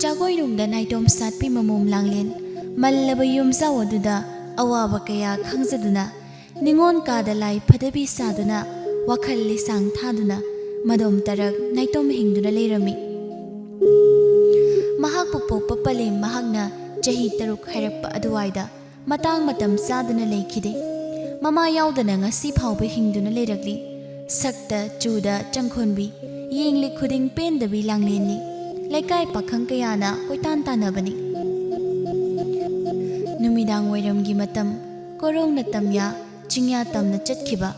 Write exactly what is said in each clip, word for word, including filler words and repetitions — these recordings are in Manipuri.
ꯆꯥꯒꯣꯏꯅꯨꯡꯗ ꯅꯥꯏꯇꯣꯝ ꯁꯥꯠꯄꯤ ꯃꯃꯣꯝ ꯂꯥꯡꯂꯦꯟ ꯃꯜꯂꯕ ꯌꯨꯝꯖꯥꯎ ꯑꯗꯨꯗ ꯑꯋꯥꯕ ꯀꯌꯥ ꯈꯪꯖꯗꯨꯅ, ꯅꯤꯉꯣꯜ ꯀꯥꯗ ꯂꯥꯏ ꯐꯗꯕꯤ ꯁꯥꯗꯨꯅ ꯋꯥꯈꯜ ꯂꯤꯁꯥꯡ ꯊꯥꯗꯨꯅ ꯃꯗꯣꯝ ꯇꯔꯛ ꯅꯥꯏꯇꯣꯝ ꯍꯤꯡꯗꯨꯅ ꯂꯩꯔꯝꯃꯤ꯫ ꯃꯍꯥꯛꯄꯨ ꯄꯣꯛꯄ ꯄꯂꯦꯝ ꯃꯍꯥꯛꯅ ꯆꯍꯤ ꯇꯔꯨꯛ ꯍꯥꯏꯔꯛꯄ ꯑꯗꯨꯋꯥꯏꯗ ꯃꯇꯥꯡ ꯃꯇꯝ ꯆꯥꯗꯅ ꯂꯩꯈꯤꯗꯦ꯫ ꯃꯃꯥ ꯌꯥꯎꯗꯅ ꯉꯁꯤ ꯐꯥꯎꯕ ꯍꯤꯡꯗꯨꯅ ꯂꯩꯔꯛꯂꯤ꯫ ꯁꯛꯇ ꯆꯨꯗ ꯆꯪꯈꯣꯟꯕꯤ, ꯌꯦꯡꯂꯤ ꯈꯨꯗꯤꯡ ꯄꯦꯟꯗꯕꯤ ꯂꯥꯡꯂꯦꯟꯅꯤ꯫ ꯂꯩꯀꯥꯏ ꯄꯥꯈꯪ ꯀꯌꯥꯅ ꯀꯣꯏꯇꯥꯟ ꯇꯥꯟꯅꯕꯅꯤ꯫ ꯅꯨꯃꯤꯗꯥꯡ ꯋꯥꯏꯔꯝꯒꯤ ꯃꯇꯝ, ꯀꯣꯔꯧꯅ ꯇꯝꯌꯥ, ꯆꯤꯡꯌꯥ ꯇꯝꯅ ꯆꯠꯈꯤꯕ꯫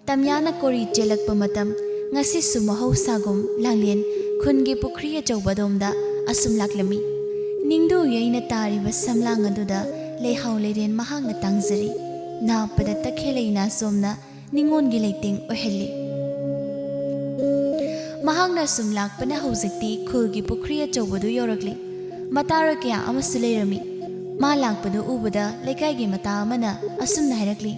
ꯇꯝꯌꯥꯅ ꯀꯣꯔꯤ ꯆꯦꯜꯂꯛꯄ ꯃꯇꯝ, ꯉꯁꯤꯁꯨ ꯃꯍꯧꯁꯥꯒꯨꯝ ꯂꯥꯡꯂꯦꯟ ꯈꯨꯟꯒꯤ ꯄꯨꯈ꯭ꯔꯤ ꯑꯆꯧꯕ ꯑꯗꯣꯝꯗ ꯑꯁꯨꯝ ꯂꯥꯛꯂꯝꯃꯤ꯫ ꯅꯤꯡꯗꯨ ꯌꯩꯅ ꯇꯥꯔꯤꯕ ꯁꯝꯂꯥꯡ ꯑꯗꯨꯗ ꯂꯩꯍꯥꯎ ꯂꯩꯔꯦꯟ ꯃꯍꯥꯛꯅ ꯇꯥꯡꯖꯔꯤ꯫ ꯅꯥꯞꯄꯗ ꯇꯈꯦꯜꯂꯩ ꯅꯥꯆꯣꯝꯅ ꯅꯤꯉꯣꯜꯒꯤ ꯂꯩꯇꯦꯡ ꯑꯣꯏꯍꯜꯂꯤ꯫ ꯃꯍꯥꯛꯅ ꯑꯁꯨꯝ ꯂꯥꯛꯄꯅ ꯍꯧꯖꯤꯛꯇꯤ ꯈꯨꯜꯒꯤ ꯄꯨꯈ꯭ꯔꯤ ꯑꯆꯧꯕꯗꯨ ꯌꯧꯔꯛꯂꯤ꯫ ꯃꯇꯥꯔꯣꯏ ꯀꯌꯥ ꯑꯃꯁꯨ ꯂꯩꯔꯝꯃꯤ꯫ ꯃꯥ ꯂꯥꯛꯄꯗꯨ ꯎꯕꯗ ꯂꯩꯀꯥꯏꯒꯤ ꯃꯇꯥ ꯑꯃꯅ ꯑꯁꯨꯝꯅ ꯍꯥꯏꯔꯛꯂꯤ,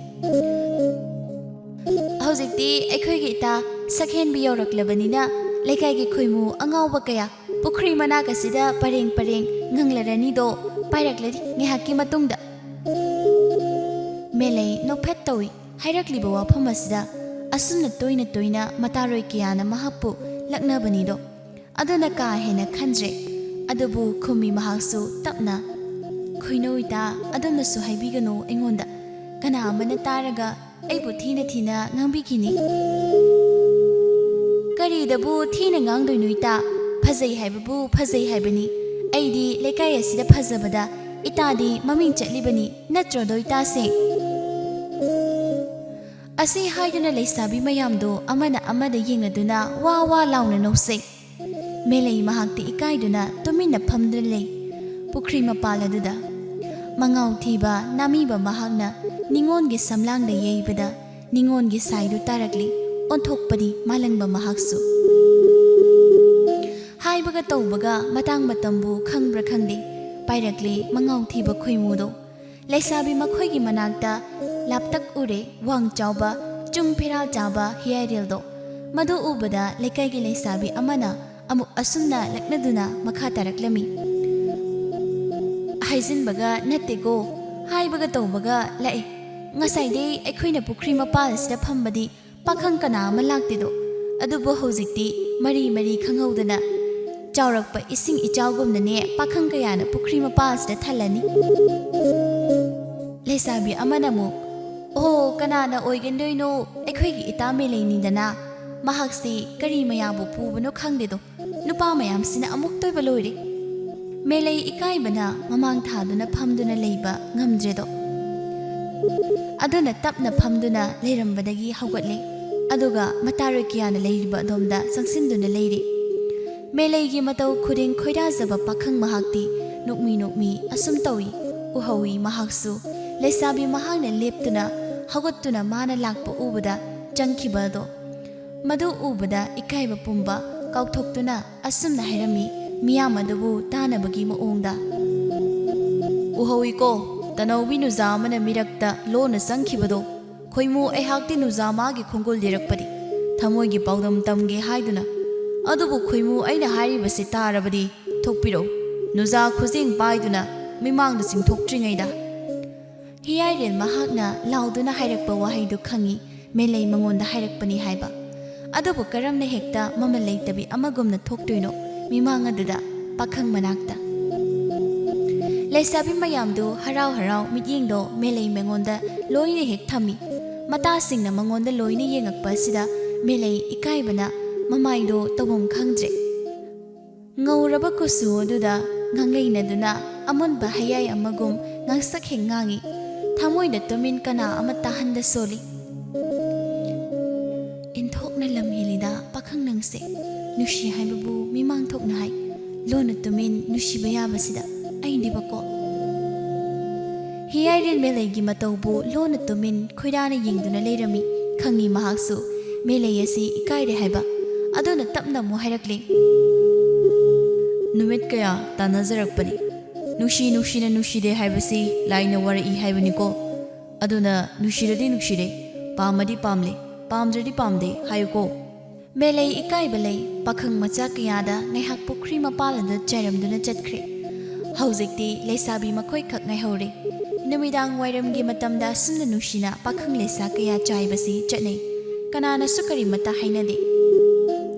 "ꯍꯧꯖꯤꯛꯇꯤ ꯑꯩꯈꯣꯏꯒꯤ ꯏꯇꯥ ꯁꯛꯍꯦꯟꯕꯤ ꯌꯧꯔꯛꯂꯕꯅꯤꯅ ꯂꯩꯀꯥꯏꯒꯤ ꯈꯣꯏꯃꯨ ꯑꯉꯥꯎꯕ ꯀꯌꯥ ꯄꯨꯈ꯭ꯔꯤ ꯃꯅꯥꯛ ꯑꯁꯤꯗ ꯄꯔꯦꯡ ꯄꯔꯦꯡ ꯉꯪꯂꯔꯅꯤꯗꯣ, ꯄꯥꯏꯔꯛꯂꯅꯤ ꯉꯥꯏꯍꯥꯛꯀꯤ ꯃꯇꯨꯡꯗ꯫" ꯃꯦꯂꯩ ꯅꯣꯛꯐꯦꯠ ꯇꯧꯏ꯫ ꯍꯥꯏꯔꯛꯂꯤꯕ ꯋꯥꯐꯝ ꯑꯁꯤꯗ ꯑꯁꯨꯝꯅ ꯇꯣꯏꯅ ꯇꯣꯏꯅ ꯃꯇꯥꯔꯣꯏ ꯀꯌꯥꯅ ꯃꯍꯥꯛꯄꯨ ꯂꯛꯅꯕꯅꯤꯗꯣ꯫ ꯑꯗꯨꯅ ꯀꯥ ꯍꯦꯟꯅ ꯈꯟꯗ꯭ꯔꯦ꯫ ꯑꯗꯨꯕꯨ ꯈꯨꯝꯃꯤ ꯃꯍꯥꯛꯁꯨ ꯇꯞꯅ, "ꯈꯣꯏꯅꯧ ꯏꯇꯥ, ꯑꯗꯨꯝꯅꯁꯨ ꯍꯥꯏꯕꯤꯒꯅꯨ ꯑꯩꯉꯣꯟꯗ꯫ ꯀꯅꯥ ꯑꯃꯅ ꯇꯥꯔꯒ ꯑꯩꯕꯨ ꯊꯤꯅ ꯊꯤꯅ ꯉꯥꯡꯕꯤꯈꯤꯅꯤ꯫" "ꯀꯔꯤꯗꯕꯨ ꯊꯤꯅ ꯉꯥꯡꯗꯣꯏꯅꯣ ꯏꯇꯥ? ꯐꯖꯩ ꯍꯥꯏꯕꯕꯨ ꯐꯖꯩ ꯍꯥꯏꯕꯅꯤ꯫ ꯑꯩꯗꯤ ꯂꯩꯀꯥꯏ ꯑꯁꯤꯗ ꯐꯖꯕꯗ ꯏꯇꯥꯗꯤ ꯃꯃꯤꯡ ꯆꯠꯂꯤꯕꯅꯤ, ꯅꯠꯇ꯭ꯔꯣꯗꯣ ꯏꯇꯥꯁꯦ?" ꯑꯁꯤ ꯍꯥꯏꯗꯨꯅ ꯂꯩꯁꯥꯕꯤ ꯃꯌꯥꯝꯗꯣ ꯑꯃꯅ ꯑꯃꯗ ꯌꯦꯡꯅꯗꯨꯅ ꯋꯥ ꯋꯥ ꯂꯥꯎꯅ ꯅꯣꯛꯆꯩ꯫ ꯃꯦꯂꯩ ꯃꯍꯥꯛꯇꯤ ꯏꯀꯥꯏꯗꯨꯅ ꯇꯨꯃꯤꯟꯅ ꯐꯝꯗꯨꯅ ꯂꯩ꯫ ꯄꯨꯈ꯭ꯔꯤ ꯃꯄꯥꯜ ꯑꯗꯨꯗ ꯃꯉꯥꯎ ꯊꯤꯕ ꯅꯥꯃꯤꯕ ꯃꯍꯥꯛꯅ ꯅꯤꯉꯣꯟꯒꯤ ꯁꯝꯂꯥꯡꯗ ꯌꯩꯕꯗ ꯅꯤꯉꯣꯟꯒꯤ ꯁꯥꯏꯗꯨ ꯇꯥꯔꯛꯂꯤ꯫ ꯑꯣꯟꯊꯣꯛꯄꯗꯤ ꯃꯥꯂꯪꯕ ꯃꯍꯥꯛꯁꯨ꯫ ꯍꯥꯏꯕꯒ ꯇꯧꯕꯒ ꯃꯇꯥꯡ ꯃꯇꯝꯕꯨ ꯈꯪꯕ꯭ꯔꯥ ꯈꯪꯗꯦ, ꯄꯥꯏꯔꯛꯂꯤ ꯃꯉꯥꯎ ꯊꯤꯕ ꯈꯣꯏꯃꯨꯗꯣ꯫ ꯂꯩꯁꯥꯕꯤ ꯃꯈꯣꯏꯒꯤ ꯃꯅꯥꯛꯇ ꯂꯥꯞꯇꯛ ꯎꯔꯦ, ꯋꯥꯡ ꯆꯥꯎꯕ, ꯆꯨꯡ ꯐꯤꯔꯥꯜ ꯆꯥꯕ ꯍꯤꯌꯥꯏꯔꯦꯜꯗꯣ꯫ ꯃꯗꯨ ꯎꯕꯗ ꯂꯩꯀꯥꯏꯒꯤ ꯂꯩꯁꯥꯕꯤ ꯑꯃꯅ ꯑꯃꯨꯛ ꯑꯁꯨꯝꯅ ꯂꯛꯅꯗꯨꯅ ꯃꯈꯥ ꯇꯥꯔꯛꯂꯝꯃꯤ꯫ ꯍꯥꯏꯖꯤꯟꯕꯒ ꯅꯠꯇꯦꯀꯣ, ꯍꯥꯏꯕꯒ ꯇꯧꯕꯒ ꯂꯥꯛꯑꯦ꯫ ꯉꯁꯥꯏꯗꯩ ꯑꯩꯈꯣꯏꯅ ꯄꯨꯈ꯭ꯔꯤ ꯃꯄꯥꯜ ꯑꯁꯤꯗ ꯐꯝꯕꯗꯤ ꯄꯥꯈꯪ ꯀꯅꯥ ꯑꯃ ꯂꯥꯛꯇꯦꯗꯣ꯫ ꯑꯗꯨꯕꯨ ꯍꯧꯖꯤꯛꯇꯤ ꯃꯔꯤ ꯃꯔꯤ ꯈꯪꯍꯧꯗꯅ ꯆꯥꯎꯔꯛꯄ ꯏꯁꯤꯡ ꯏꯆꯥꯎꯒꯨꯝꯅꯅꯦ ꯄꯥꯈꯪ ꯀꯌꯥꯅ ꯄꯨꯈ꯭ꯔꯤ ꯃꯄꯥꯜ ꯑꯁꯤꯗ ꯊꯜꯂꯅꯤ꯫ ꯂꯩꯁꯥꯕꯤ ꯑꯃꯅ ꯑꯃꯨꯛ, "ꯑꯣ, ꯀꯅꯥꯅ ꯑꯣꯏꯒꯟꯗꯣꯏꯅꯣ? ꯑꯩꯈꯣꯏꯒꯤ ꯏꯇꯥ ꯃꯦꯂꯩꯅꯤꯗꯅ꯫ ꯃꯍꯥꯛꯁꯤ ꯀꯔꯤ ꯃꯌꯥꯕꯨ ꯄꯨꯕꯅꯣ ꯈꯪꯗꯦꯗꯣ꯫ ꯅꯨꯄꯥ ꯃꯌꯥꯝꯁꯤꯅ ꯑꯃꯨꯛꯇꯣꯏꯕ ꯂꯣꯏꯔꯦ꯫" ꯃꯦꯂꯩ ꯏꯀꯥꯏꯕꯅ ꯃꯃꯥꯡ ꯊꯥꯗꯨꯅ ꯐꯝꯗꯨꯅ ꯂꯩꯕ ꯉꯝꯗ꯭ꯔꯦꯗꯣ꯫ ꯑꯗꯨꯅ ꯇꯞꯅ ꯐꯝꯗꯨꯅ ꯂꯩꯔꯝꯕꯗꯒꯤ ꯍꯧꯒꯠꯂꯦ꯫ ꯑꯗꯨꯒ ꯃꯇꯥꯔꯣꯏ ꯀꯌꯥꯅ ꯂꯩꯔꯤꯕ ꯑꯗꯣꯝꯗ ꯆꯪꯁꯤꯟꯗꯨꯅ ꯂꯩꯔꯦ꯫ ꯃꯦꯂꯩꯒꯤ ꯃꯇꯧ ꯈꯨꯗꯤꯡ ꯈꯣꯏꯗꯥꯖꯕ ꯄꯥꯈꯪ ꯃꯍꯥꯛꯇꯤ ꯅꯣꯛꯃꯤ ꯅꯣꯛꯃꯤ ꯑꯁꯨꯝ ꯇꯧꯏ꯫ ꯎꯍꯧꯏ ꯃꯍꯥꯛꯁꯨ ꯂꯩꯁꯥꯕꯤ ꯃꯍꯥꯛꯅ ꯂꯦꯞꯇꯨꯅ ꯍꯧꯒꯠꯇꯨꯅ ꯃꯥꯅ ꯂꯥꯛꯄ ꯎꯕꯗ ꯆꯪꯈꯤꯕ ꯑꯗꯣ꯫ ꯃꯗꯨ ꯎꯕꯗ ꯏꯀꯥꯏꯕ ꯄꯨꯝꯕ ꯀꯥꯎꯊꯣꯛꯇꯨꯅ ꯑꯁꯨꯝꯅ ꯍꯥꯏꯔꯝꯃꯤ, ꯃꯤꯌꯥꯝ ꯑꯗꯨꯕꯨ ꯇꯥꯅꯕꯒꯤ ꯃꯑꯣꯡꯗ꯫ "ꯎꯍꯧꯏꯀꯣ, ꯇꯅꯧꯕꯤ ꯅꯨꯖꯥ ꯑꯃꯅ ꯃꯤꯔꯛꯇ ꯂꯣꯟꯅ ꯆꯪꯈꯤꯕꯗꯣ꯫ ꯈꯣꯏꯃꯨ ꯑꯩꯍꯥꯛꯇꯤ ꯅꯨꯖꯥ ꯃꯥꯒꯤ ꯈꯣꯡꯒꯨꯜ ꯂꯤꯔꯛꯄꯗꯤ ꯊꯃꯣꯏꯒꯤ ꯄꯥꯎꯗꯝ ꯇꯝꯒꯦ ꯍꯥꯏꯗꯨꯅ꯫ ꯑꯗꯨꯕꯨ ꯈꯣꯏꯃꯨ ꯑꯩꯅ ꯍꯥꯏꯔꯤꯕꯁꯤ ꯇꯥꯔꯕꯗꯤ ꯊꯣꯛꯄꯤꯔꯛꯎ꯫" ꯅꯨꯖꯥ ꯈꯨꯖꯦꯡ ꯄꯥꯏꯗꯨꯅ ꯃꯤꯃꯥꯡꯗ ꯆꯤꯡꯊꯣꯛꯇ꯭ꯔꯤꯉꯩꯗ꯫ ꯍꯤꯌꯥꯏꯔꯦꯜ ꯃꯍꯥꯛꯅ ꯂꯥꯎꯗꯨꯅ ꯍꯥꯏꯔꯛꯄ ꯋꯥꯍꯩꯗꯨ ꯈꯪꯏ, ꯃꯦꯂꯩ ꯃꯉꯣꯟꯗ ꯍꯥꯏꯔꯛꯄꯅꯤ ꯍꯥꯏꯕ꯫ ꯑꯗꯨꯕꯨ ꯀꯔꯝꯅ ꯍꯦꯛꯇ ꯃꯃꯜ ꯂꯩꯇꯕꯤ ꯑꯃꯒꯨꯝꯅ ꯊꯣꯛꯇꯣꯏꯅꯣ ꯃꯤꯃꯥꯡ ꯑꯗꯨꯗ, ꯄꯥꯈꯪ ꯃꯅꯥꯛꯇ? ꯂꯩꯁꯥꯕꯤ ꯃꯌꯥꯝꯗꯨ ꯍꯔꯥꯎ ꯍꯔꯥꯎ ꯃꯤꯠꯌꯦꯡꯗꯣ ꯃꯦꯂꯩ ꯃꯉꯣꯟꯗ ꯂꯣꯏꯅ ꯍꯦꯛ ꯊꯝꯃꯤ꯫ ꯃꯇꯥꯁꯤꯡꯅ ꯃꯉꯣꯟꯗ ꯂꯣꯏꯅ ꯌꯦꯡꯉꯛꯄ ꯑꯁꯤꯗ ꯃꯦꯂꯩ ꯏꯀꯥꯏꯕꯅ ꯃꯃꯥꯏꯗꯣ ꯇꯧꯐꯝ ꯈꯪꯗ꯭ꯔꯦ꯫ ꯉꯧꯔꯕ ꯀꯨꯆꯨ ꯑꯗꯨꯗ ꯉꯥꯡꯂꯩꯅꯗꯨꯅ ꯑꯃꯨꯟꯕ ꯍꯌꯥꯏ ꯑꯃꯒꯨꯝ ꯉꯥꯡꯁꯛ ꯍꯦꯛ ꯉꯥꯡꯏ꯫ ꯊꯃꯣꯏꯗ ꯇꯨꯃꯤꯟ ꯀꯅꯥ ꯑꯃ ꯇꯥꯍꯟꯗ ꯁꯣꯜꯂꯤ꯫ "ꯏꯟꯊꯣꯛꯅ ꯂꯝ ꯍꯦꯜꯂꯤꯗ ꯄꯥꯈꯪ ꯅꯪꯁꯦ꯫ ꯅꯨꯡꯁꯤ ꯍꯥꯏꯕꯕꯨ ꯃꯤꯃꯥꯡ ꯊꯣꯛꯅ ꯍꯥꯏ, ꯂꯣꯟꯅ ꯇꯨꯃꯤꯟ ꯅꯨꯡꯁꯤꯕ ꯌꯥꯕꯁꯤꯗ ꯑꯩꯗꯤꯕꯀꯣ꯫" ꯍꯤꯌꯥꯏꯔꯦꯟ ꯃꯦꯂꯩꯒꯤ ꯃꯇꯧꯕꯨ ꯂꯣꯟꯅ ꯇꯨꯃꯤꯟ ꯈꯣꯏꯔꯥꯅ ꯌꯦꯡꯗꯨꯅ ꯂꯩꯔꯝꯃꯤ꯫ ꯈꯪꯉꯤ ꯃꯍꯥꯛꯁꯨ ꯃꯦꯂꯩ ꯑꯁꯤ ꯏꯀꯥꯏꯔꯦ ꯍꯥꯏꯕ꯫ ꯑꯗꯨꯅ ꯇꯞꯅ ꯑꯃꯨꯛ ꯍꯥꯏꯔꯛꯂꯤ, "ꯅꯨꯃꯤꯠ ꯀꯌꯥ ꯇꯥꯟꯅꯖꯔꯛꯄꯅꯤ꯫ ꯅꯨꯡꯁꯤ ꯅꯨꯡꯁꯤꯅ ꯅꯨꯡꯁꯤꯗꯦ ꯍꯥꯏꯕꯁꯤ ꯂꯥꯏꯅ ꯋꯥꯔꯛꯏ ꯍꯥꯏꯕꯅꯤꯀꯣ꯫ ꯑꯗꯨꯅ ꯅꯨꯡꯁꯤꯔꯗꯤ ꯅꯨꯡꯁꯤꯔꯦ, ꯄꯥꯝꯃꯗꯤ ꯄꯥꯝꯂꯦ, ꯄꯥꯝꯗ꯭ꯔꯗꯤ ꯄꯥꯝꯗꯦ ꯍꯥꯏꯌꯨꯀꯣ꯫" ꯃꯦꯂꯩ ꯏꯀꯥꯏꯕ ꯂꯩ, ꯄꯥꯈꯪ ꯃꯆꯥ ꯀꯌꯥꯗ ꯉꯥꯏꯍꯥꯛ ꯄꯨꯈ꯭ꯔꯤ ꯃꯄꯥꯜꯗ ꯆꯥꯏꯔꯝꯗꯨꯅ ꯆꯠꯈ꯭ꯔꯦ꯫ ꯍꯧꯖꯤꯛꯇꯤ ꯂꯩꯁꯥꯕꯤ ꯃꯈꯣꯏꯈꯛ ꯉꯥꯏꯍꯧꯔꯦ꯫ ꯅꯨꯃꯤꯗꯥꯡ ꯋꯥꯏꯔꯝꯒꯤ ꯃꯇꯝꯗ ꯑꯁꯨꯝꯅ ꯅꯨꯡꯁꯤꯅ ꯄꯥꯈꯪ ꯂꯩꯁꯥ ꯀꯌꯥ ꯆꯥꯏꯕꯁꯤ ꯆꯠꯅꯩ꯫ ꯀꯅꯥꯅꯁꯨ ꯀꯔꯤꯃꯠꯇ ꯍꯥꯏꯅꯗꯦ꯫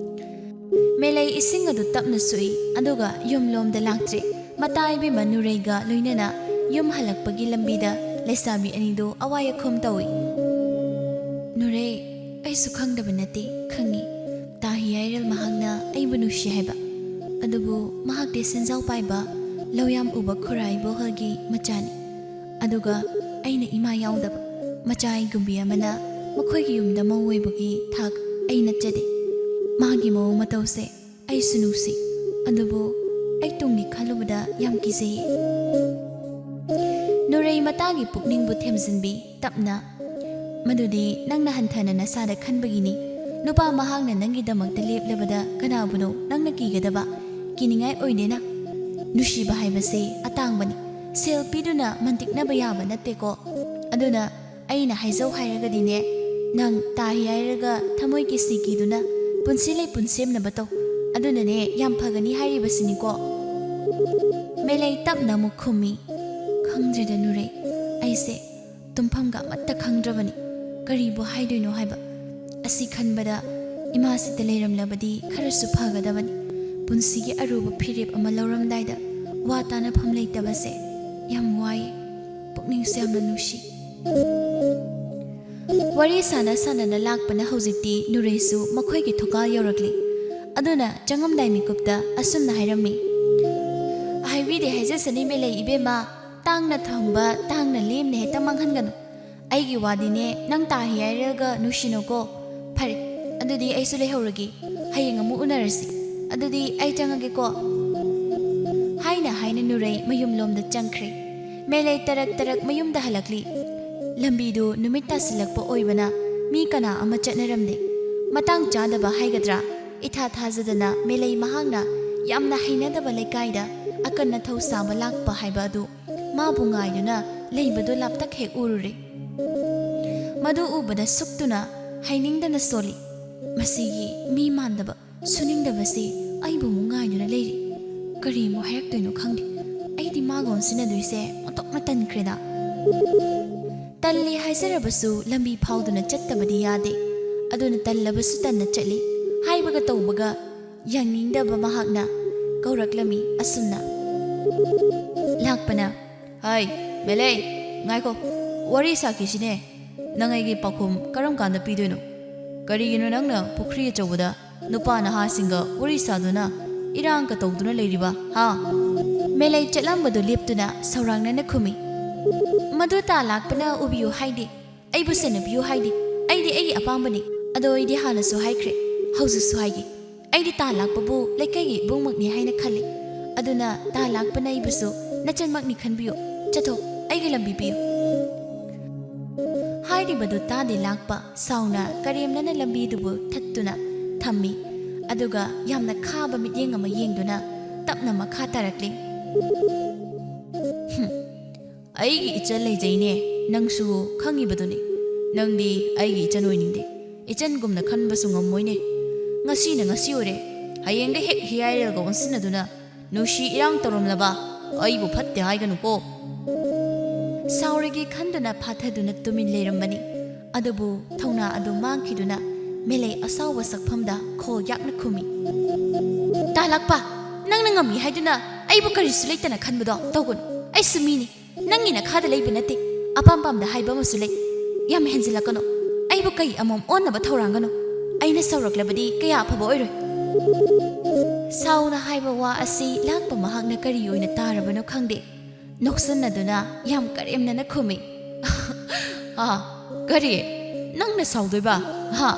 ꯃꯦꯂꯩ ꯏꯁꯤꯡ ꯑꯗꯨ ꯇꯞꯅ ꯁꯣꯛꯏ, ꯑꯗꯨꯒ ꯌꯨꯝꯂꯣꯝꯗ ꯂꯥꯛꯇ꯭ꯔꯦ꯫ ꯃꯇꯥ ꯏꯕꯦꯝꯃ ꯅꯨꯔꯩꯒ ꯂꯣꯏꯅꯅ ꯌꯨꯝ ꯍꯜꯂꯛꯄꯒꯤ ꯂꯝꯕꯤꯗ ꯂꯩꯁꯥꯕꯤ ꯑꯅꯤꯗꯨ ꯑꯋꯥꯏ ꯑꯈꯨꯝ ꯇꯧꯏ꯫ "ꯅꯨꯔꯩ, ꯑꯩꯁꯨ ꯈꯪꯗꯕ ꯅꯠꯇꯦ, ꯈꯪꯉꯤ꯫ ꯇꯥ ꯍꯤꯌꯥꯏꯔꯦꯜ ꯃꯍꯥꯛꯅ ꯑꯩꯕꯨ ꯅꯨꯡꯁꯤ ꯍꯥꯏꯕ꯫ ꯑꯗꯨꯕꯨ ꯃꯍꯥꯛꯇꯤ ꯁꯦꯟꯖꯥꯎ ꯄꯥꯏꯕ, ꯂꯧ ꯌꯥꯝ ꯎꯕ ꯈꯨꯔꯥ ꯏꯕꯣꯍꯜꯒꯤ ꯃꯆꯥꯅꯤ꯫ ꯑꯗꯨꯒ ꯑꯩꯅ ꯏꯃꯥ ꯌꯥꯎꯗꯕ ꯃꯆꯥ ꯑꯩꯒꯨꯝꯕꯤ ꯑꯃꯅ ꯃꯈꯣꯏꯒꯤ ꯌꯨꯝꯗ ꯃꯧ ꯑꯣꯏꯕꯒꯤ ꯊꯥꯛ ꯑꯩ ꯅꯠꯆꯗꯦ꯫ ꯃꯥꯒꯤ ꯃꯑꯣꯡ ꯃꯇꯧꯁꯦ ꯑꯩꯁꯨ ꯅꯨꯡꯁꯤ, ꯑꯗꯨꯕꯨ ꯑꯩ ꯇꯨꯡꯒꯤ ꯈꯜꯂꯨꯕꯗ ꯌꯥꯝ ꯀꯤꯖꯩꯌꯦ꯫" ꯅꯨꯔꯩ ꯃꯇꯥꯒꯤ ꯄꯨꯛꯅꯤꯡꯕꯨ ꯊꯦꯝꯖꯤꯟꯕꯤ ꯇꯞꯅ, "ꯃꯗꯨꯗꯤ ꯅꯪꯅ ꯍꯟꯊꯅ ꯅꯁꯥꯗ ꯈꯟꯕꯒꯤꯅꯤ꯫ ꯅꯨꯄꯥ ꯃꯍꯥꯛꯅ ꯅꯪꯒꯤꯗꯃꯛꯇ ꯂꯦꯞꯂꯕꯗ ꯀꯅꯥꯕꯨꯅꯣ ꯅꯪꯅ ꯀꯤꯒꯗꯕ? ꯀꯤꯅꯤꯡꯉꯥꯏ ꯑꯣꯏꯗꯦꯅ꯫ ꯅꯨꯡꯁꯤꯕ ꯍꯥꯏꯕꯁꯦ ꯑꯇꯥꯡꯕꯅꯤ꯫ ꯁꯦꯜ ꯄꯤꯗꯨꯅ ꯃꯟꯇꯤꯛꯅꯕ ꯌꯥꯕ ꯅꯠꯇꯦꯀꯣ꯫ ꯑꯗꯨꯅ ꯑꯩꯅ ꯍꯥꯏꯖꯧ ꯍꯥꯏꯔꯒꯗꯤꯅꯦ, ꯅꯪ ꯇꯥ ꯍꯤꯌꯥꯏꯔꯦꯜꯒ ꯊꯃꯣꯏ ꯀꯤꯁꯤ ꯀꯤꯗꯨꯅ ꯄꯨꯟꯁꯤ ꯂꯩꯄꯨꯟ ꯁꯦꯝꯅꯕ ꯇꯧ꯫ ꯑꯗꯨꯅꯅꯦ ꯌꯥꯝ ꯐꯒꯅꯤ ꯍꯥꯏꯔꯤꯕꯁꯤꯅꯤꯀꯣ꯫" ꯃꯦꯂꯩ ꯇꯞꯅ ꯑꯃꯨꯛ ꯈꯨꯝꯃꯤ, "ꯈꯪꯗ꯭ꯔꯦꯗ ꯅꯨꯔꯩ, ꯑꯩꯁꯦ ꯇꯨꯝꯐꯝꯒ ꯑꯃꯠꯇ ꯈꯪꯗ꯭ꯔꯕꯅꯤ꯫ ꯀꯔꯤꯕꯨ ꯍꯥꯏꯗꯣꯏꯅꯣ ꯍꯥꯏꯕ꯫ ꯑꯁꯤ ꯈꯟꯕꯗ ꯏꯃꯥꯁꯤꯗ ꯂꯩꯔꯝꯂꯕꯗꯤ ꯈꯔꯁꯨ ꯐꯒꯗꯕꯅꯤ꯫ ꯄꯨꯟꯁꯤꯒꯤ ꯑꯔꯨꯕ ꯐꯤꯔꯦꯞ ꯑꯃ ꯂꯧꯔꯝꯗꯥꯏꯗ ꯋꯥ ꯇꯥꯅꯐꯝ ꯂꯩꯇꯕꯁꯦ ꯌꯥꯝ ꯋꯥꯏꯌꯦ꯫ ꯄꯨꯛꯅꯤꯡꯁꯦ ꯌꯥꯝꯅ ꯅꯨꯡꯁꯤ꯫" ꯋꯥꯔꯤ ꯁꯥꯟꯅ ꯁꯥꯟꯅꯅ ꯂꯥꯛꯄꯅ ꯍꯧꯖꯤꯛꯇꯤ ꯅꯨꯔꯩꯁꯨ ꯃꯈꯣꯏꯒꯤ ꯊꯣꯡꯒꯥꯜ ꯌꯧꯔꯛꯂꯤ꯫ ꯑꯗꯨꯅ ꯆꯪꯉꯝꯗꯥꯏ ꯃꯤꯀꯨꯞꯇ ꯑꯁꯨꯝꯅ ꯍꯥꯏꯔꯝꯃꯤ, "ꯍꯥꯏꯕꯤꯗꯦ ꯍꯥꯏꯖꯁꯅꯤ ꯃꯦꯂꯩ ꯏꯕꯦꯝꯃ, ꯇꯥꯡꯅ ꯊꯝꯕ ꯇꯥꯡꯅ ꯂꯦꯝꯅ ꯍꯦꯛꯇ ꯃꯥꯡꯍꯟꯒꯅꯨ꯫ ꯑꯩꯒꯤ ꯋꯥꯗꯤꯅꯦ ꯅꯪ ꯇꯥ ꯍꯤꯌꯥꯏꯔꯦꯜꯒ ꯅꯨꯡꯁꯤꯅꯧꯀꯣ꯫ ꯐꯔꯦ, ꯑꯗꯨꯗꯤ ꯑꯩꯁꯨ ꯂꯩꯍꯧꯔꯒꯦ꯫ ꯍꯌꯦꯡ ꯑꯃꯨꯛ ꯎꯅꯔꯁꯤ꯫ ꯑꯗꯨꯗꯤ ꯑꯩ ꯆꯪꯉꯒꯦꯀꯣ꯫" ꯍꯥꯏꯅ ꯍꯥꯏꯅ ꯅꯨꯔꯩ ꯃꯌꯨꯝꯂꯣꯝꯗ ꯆꯪꯈ꯭ꯔꯦ꯫ ꯃꯦꯂꯩ ꯇꯔꯛ ꯇꯔꯛ ꯃꯌꯨꯝꯗ ꯍꯜꯂꯛꯂꯤ꯫ ꯂꯝꯕꯤꯗꯨ ꯅꯨꯃꯤꯠ ꯇꯥꯁꯤꯜꯂꯛꯄ ꯑꯣꯏꯕꯅ ꯃꯤ ꯀꯅꯥ ꯑꯃ ꯆꯠꯅꯔꯝꯗꯦ꯫ ꯃꯇꯥꯡ ꯆꯥꯗꯕ ꯍꯥꯏꯒꯗ꯭ꯔꯥ, ꯏꯊꯥ ꯊꯥꯖꯗꯅ ꯃꯦꯂꯩ ꯃꯍꯥꯛꯅ ꯌꯥꯝꯅ ꯍꯩꯅꯗꯕ ꯂꯩꯀꯥꯏꯗ ꯑꯀꯟ ꯑꯊꯧ ꯁꯥꯕ ꯂꯥꯛꯄ ꯍꯥꯏꯕ ꯑꯗꯨ ꯃꯥꯕꯨ ꯉꯥꯏꯗꯨꯅ ꯂꯩꯕꯗꯨ ꯂꯥꯞꯇꯛ ꯍꯦꯛ ꯎꯔꯨꯔꯦ꯫ ꯃꯗꯨ ꯎꯕꯗ ꯁꯨꯛꯇꯨꯅ ꯍꯩꯅꯤꯡꯗꯅ ꯁꯣꯜꯂꯤ꯫ ꯃꯁꯤꯒꯤ ꯃꯤ ꯃꯥꯟꯗꯕ, ꯁꯨꯅꯤꯡꯗꯕꯁꯤ ꯑꯩꯕꯨ ꯑꯃꯨꯛ ꯉꯥꯏꯗꯨꯅ ꯂꯩꯔꯤ꯫ ꯀꯔꯤ ꯑꯃꯨꯛ ꯍꯥꯏꯔꯛꯇꯣꯏꯅꯣ ꯈꯪꯗꯦ꯫ ꯑꯩꯗꯤ ꯃꯥꯒ ꯑꯣꯟꯁꯤꯟꯅꯗꯣꯏꯁꯦ ꯑꯣꯟꯊꯣꯛꯅ ꯇꯟꯈ꯭ꯔꯦꯗ꯫ ꯇꯜꯂꯤ ꯍꯥꯏꯖꯔꯕꯁꯨ ꯂꯝꯕꯤ ꯐꯥꯎꯗꯨꯅ ꯆꯠꯇꯕꯗꯤ ꯌꯥꯗꯦ꯫ ꯑꯗꯨꯅ ꯇꯜꯂꯕꯁꯨ ꯇꯟꯅ ꯆꯠꯂꯤ꯫ ꯍꯥꯏꯕꯒ ꯇꯧꯕꯒ ꯌꯥꯅꯤꯡꯗꯕ ꯃꯍꯥꯛꯅ ꯀꯧꯔꯛꯂꯝꯃꯤ ꯑꯁꯨꯝꯅ꯫ ꯂꯥꯛꯄꯅ, "ꯍꯥꯏ, ꯃꯦꯂꯩ, ꯉꯥꯏꯈꯣ, ꯋꯥꯔꯤ ꯁꯥꯈꯤꯁꯤꯅꯦ꯫ ꯅꯪ ꯑꯩꯒꯤ ꯄꯥꯎꯈꯨꯝ ꯀꯔꯝ ꯀꯥꯟꯗ ꯄꯤꯗꯣꯏꯅꯣ? ꯀꯔꯤꯒꯤꯅꯣ ꯅꯪꯅ ꯄꯨꯈ꯭ꯔꯤ ꯑꯆꯧꯕꯗ ꯅꯨꯄꯥ ꯅꯍꯥꯁꯤꯡꯒ ꯋꯥꯔꯤ ꯁꯥꯗꯨꯅ ꯏꯔꯥꯡꯒ ꯇꯧꯗꯨꯅ ꯂꯩꯔꯤꯕ, ꯍꯥ?" ꯃꯦꯂꯩ ꯆꯠꯂꯝꯕꯗꯨ ꯂꯦꯞꯇꯨꯅ ꯁꯧꯔꯥꯡꯅꯅ ꯈꯨꯝꯃꯤ, "ꯃꯗꯨ ꯇꯥ ꯂꯥꯛꯄꯅ ꯎꯕꯤꯌꯨ ꯍꯥꯏꯗꯦ, ꯑꯩꯕꯨ ꯁꯦꯟꯅꯕꯤꯌꯨ ꯍꯥꯏꯗꯦ꯫ ꯑꯩꯗꯤ ꯑꯩꯒꯤ ꯑꯄꯥꯝꯕꯅꯤ꯫ ꯑꯗꯣ ꯑꯩꯗꯤ ꯍꯥꯟꯅꯁꯨ ꯍꯥꯏꯈ꯭ꯔꯦ, ꯍꯧꯖꯤꯛꯁꯨ ꯍꯥꯏꯒꯦ꯫ ꯑꯩꯗꯤ ꯇꯥ ꯂꯥꯛꯄꯕꯨ ꯂꯩꯀꯥꯏꯒꯤ ꯏꯕꯨꯡꯃꯛꯅꯤ ꯍꯥꯏꯅ ꯈꯜꯂꯤ꯫ ꯑꯗꯨꯅ ꯇꯥ ꯂꯥꯛꯄꯅ ꯑꯩꯕꯨꯁꯨ ꯅꯆꯟꯃꯛꯅꯤ ꯈꯟꯕꯤꯌꯨ꯫ ꯆꯠꯊꯣꯛ, ꯑꯩꯒꯤ ꯂꯝꯕꯤ ꯄꯤꯌꯨ꯫" ꯍꯥꯏꯔꯤꯕꯗꯨ ꯇꯥꯗꯦ ꯂꯥꯛꯄ ꯁꯥꯎꯅ ꯀꯔꯦꯝꯅꯅ ꯂꯝꯕꯤꯗꯨꯕꯨ ꯊꯠꯇꯨꯅ ꯊꯝꯃꯤ꯫ ꯑꯗꯨꯒ ꯌꯥꯝꯅ ꯈꯥꯕ ꯃꯤꯠꯌꯦꯡ ꯑꯃ ꯌꯦꯡꯗꯨꯅ ꯇꯞꯅ ꯃꯈꯥ ꯇꯥꯔꯛꯂꯤ꯫ "ꯍꯨꯝ, ꯑꯩꯒꯤ ꯏꯆꯟ ꯂꯩꯖꯩꯅꯦ, ꯅꯪꯁꯨ ꯈꯪꯉꯤꯕꯗꯨꯅꯤ꯫ ꯅꯪꯗꯤ ꯑꯩꯒꯤ ꯏꯆꯟ ꯑꯣꯏꯅꯤꯡꯗꯦ, ꯏꯆꯟꯒꯨꯝꯅ ꯈꯟꯕꯁꯨ ꯉꯝꯃꯣꯏꯅꯦ꯫ ꯉꯁꯤꯅ ꯉꯁꯤ ꯑꯣꯏꯔꯦ, ꯍꯌꯦꯡꯗ ꯍꯦꯛ ꯍꯤꯌꯥꯏꯔꯦꯜꯒ ꯑꯣꯟꯁꯤꯟꯅꯗꯨꯅ ꯅꯨꯡꯁꯤ ꯏꯔꯥꯡ ꯇꯧꯔꯝꯂꯕ ꯑꯩꯕꯨ ꯐꯠꯇꯦ ꯍꯥꯏꯒꯅꯨꯀꯣ꯫" ꯁꯥꯎꯔꯒꯦ ꯈꯟꯗꯨꯅ ꯐꯥꯊꯗꯨꯅ ꯇꯨꯃꯤꯟ ꯂꯩꯔꯝꯕꯅꯤ꯫ ꯑꯗꯨꯕꯨ ꯊꯧꯅꯥ ꯑꯗꯨ ꯃꯥꯡꯈꯤꯗꯨꯅ ꯃꯦꯂꯩ ꯑꯁꯥꯎꯕ ꯁꯛꯐꯝꯗ ꯈꯣꯜ ꯌꯥꯛꯅ ꯈꯨꯝꯃꯤ꯫ "ꯇꯥ ꯂꯥꯛꯄ, ꯅꯪꯅ ꯉꯝꯃꯤ ꯍꯥꯏꯗꯨꯅ ꯑꯩꯕꯨ ꯀꯔꯤꯁꯨ ꯂꯩꯇꯅ ꯈꯟꯕꯗꯣ ꯇꯧꯒꯅꯨ꯫ ꯑꯩꯁꯨ ꯃꯤꯅꯤ꯫ ꯅꯪꯒꯤ ꯅꯈꯥꯗ ꯂꯩꯕ ꯅꯠꯇꯦ꯫ ꯑꯄꯥꯝ ꯄꯥꯝꯗ ꯍꯥꯏꯕ ꯑꯃꯁꯨ ꯂꯩ꯫ ꯌꯥꯝ ꯍꯦꯟꯖꯤꯜꯂꯛꯀꯅꯨ꯫ ꯑꯩꯕꯨ ꯀꯩ ꯑꯃꯣꯝ ꯑꯣꯟꯅꯕ ꯊꯧꯔꯥꯡꯒꯅꯨ꯫ ꯑꯩꯅ ꯁꯧꯔꯛꯂꯕꯗꯤ ꯀꯌꯥ ꯑꯐꯕ ꯑꯣꯏꯔꯣꯏ꯫" ꯁꯥꯎꯅ ꯍꯥꯏꯕ ꯋꯥ ꯑꯁꯤ ꯂꯥꯛꯄ ꯃꯍꯥꯛꯅ ꯀꯔꯤ ꯑꯣꯏꯅ ꯇꯥꯔꯕꯅꯣ ꯈꯪꯗꯦ꯫ ꯅꯣꯛꯁꯟꯅꯗꯨꯅ ꯌꯥꯝ ꯀꯔꯦꯝꯅꯅ ꯈꯨꯝꯃꯤ꯫ "ꯑꯥ, ꯀꯔꯤ? ꯅꯪꯅ ꯁꯥꯎꯗꯣꯏꯕ? ꯍꯥ?